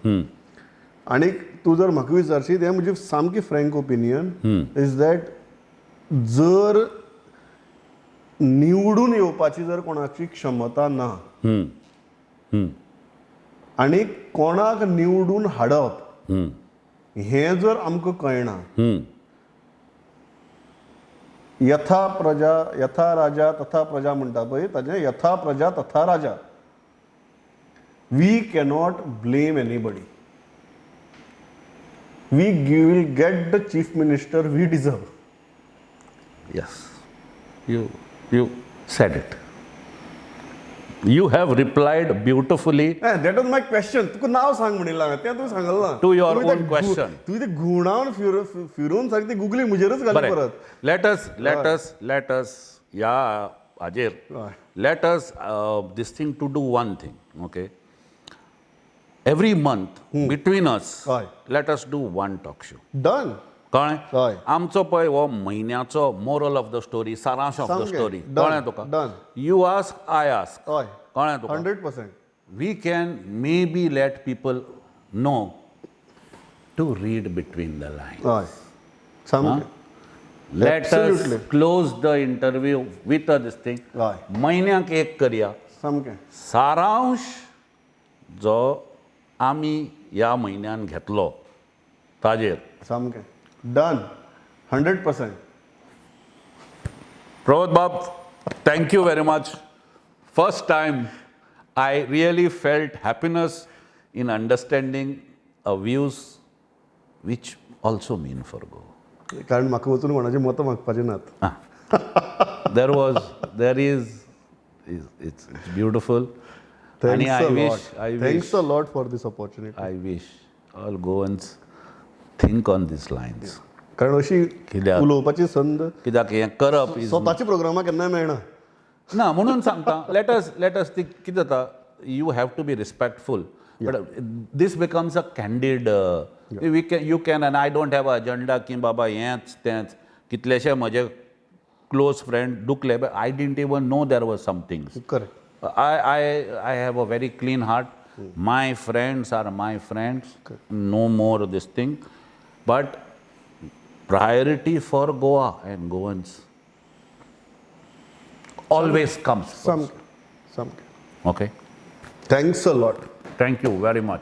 आनीक तूं जर म्हाका विचारशीत, हें म्हजी सामकी फ्रँक ओपिनियन is that जर निवडून येवपाची जर कोणाची क्षमता ना आनी कोणाक निवडून हाडप हें जर आमकां कळना, यथा प्रजा यथा राजा तथा प्रजा म्हणटा पळय, ताजें यथा प्रजा तथा राजा. We cannot blame anybody. We will get the chief minister we deserve.
Yes, you said it. You have replied beautifully.
That was my question. तुका नांव सांग म्हणिल्लें हांवें, तें तुवें सांगलें ना.
To your
तुवें ते
own question.
तुवें ते घुंवडावन फिरोवन सारकी ती गुगली म्हजेरच घाली
बरें,
परत.
Let us ह्या हाजेर let us this thing to do one thing, okay? Every month between us let us do one talk show.
Done.
कळ्ळें?
हय.
आमचो पळय हो म्हयन्याचो मोरल ऑफ the story, सारांश ऑफ the
सामकें.
स्टोरी.
Done.
कळ्ळें तुका?
Done.
You ask, I ask.
हय.
कळ्ळें तुका?
100%.
We can maybe let people know to read between the lines.
हय, सामकें.
Let us close the interview with this thing. म्हयन्याक एक करया.
सामकें.
सारांश जो आमी ह्या म्हयन्यान घेतलो ताजेर.
सामकें, डन, 100%.
प्रबोध बाब, thank you very much. First time I really felt happiness in understanding a views which also mean for Goa.
कारण म्हाका वचून कोणाची मतां मागपाची नात.
There was, there is, it's beautiful. आनी
thanks
I
a
wish,
lot.
I wish
Thanks a lot for this opportunity.
I wish all Goans think on these lines.
कारण अशी
कित्याक?
उलोवपाची संद
कित्याक हें करप is
स्वताच्या प्रोग्रामाक केन्नाय मेळना.
ना, म्हणून सांगता, let us ती कितें जाता, you have to be respectful, but this becomes a candid, we can, you can, and I don't have a agenda की बाबा हेंच तेंच. कितलेशे म्हजे क्लोज फ्रेंड दुखले, but I didn't even know there was some things.
Correct.
I have a very clean heart. My friends are my friends. No more this thing. But priority for Goa and Goans always comes first.
सामकें, सामकें.
Okay?
Thanks a lot.
Thank you very much.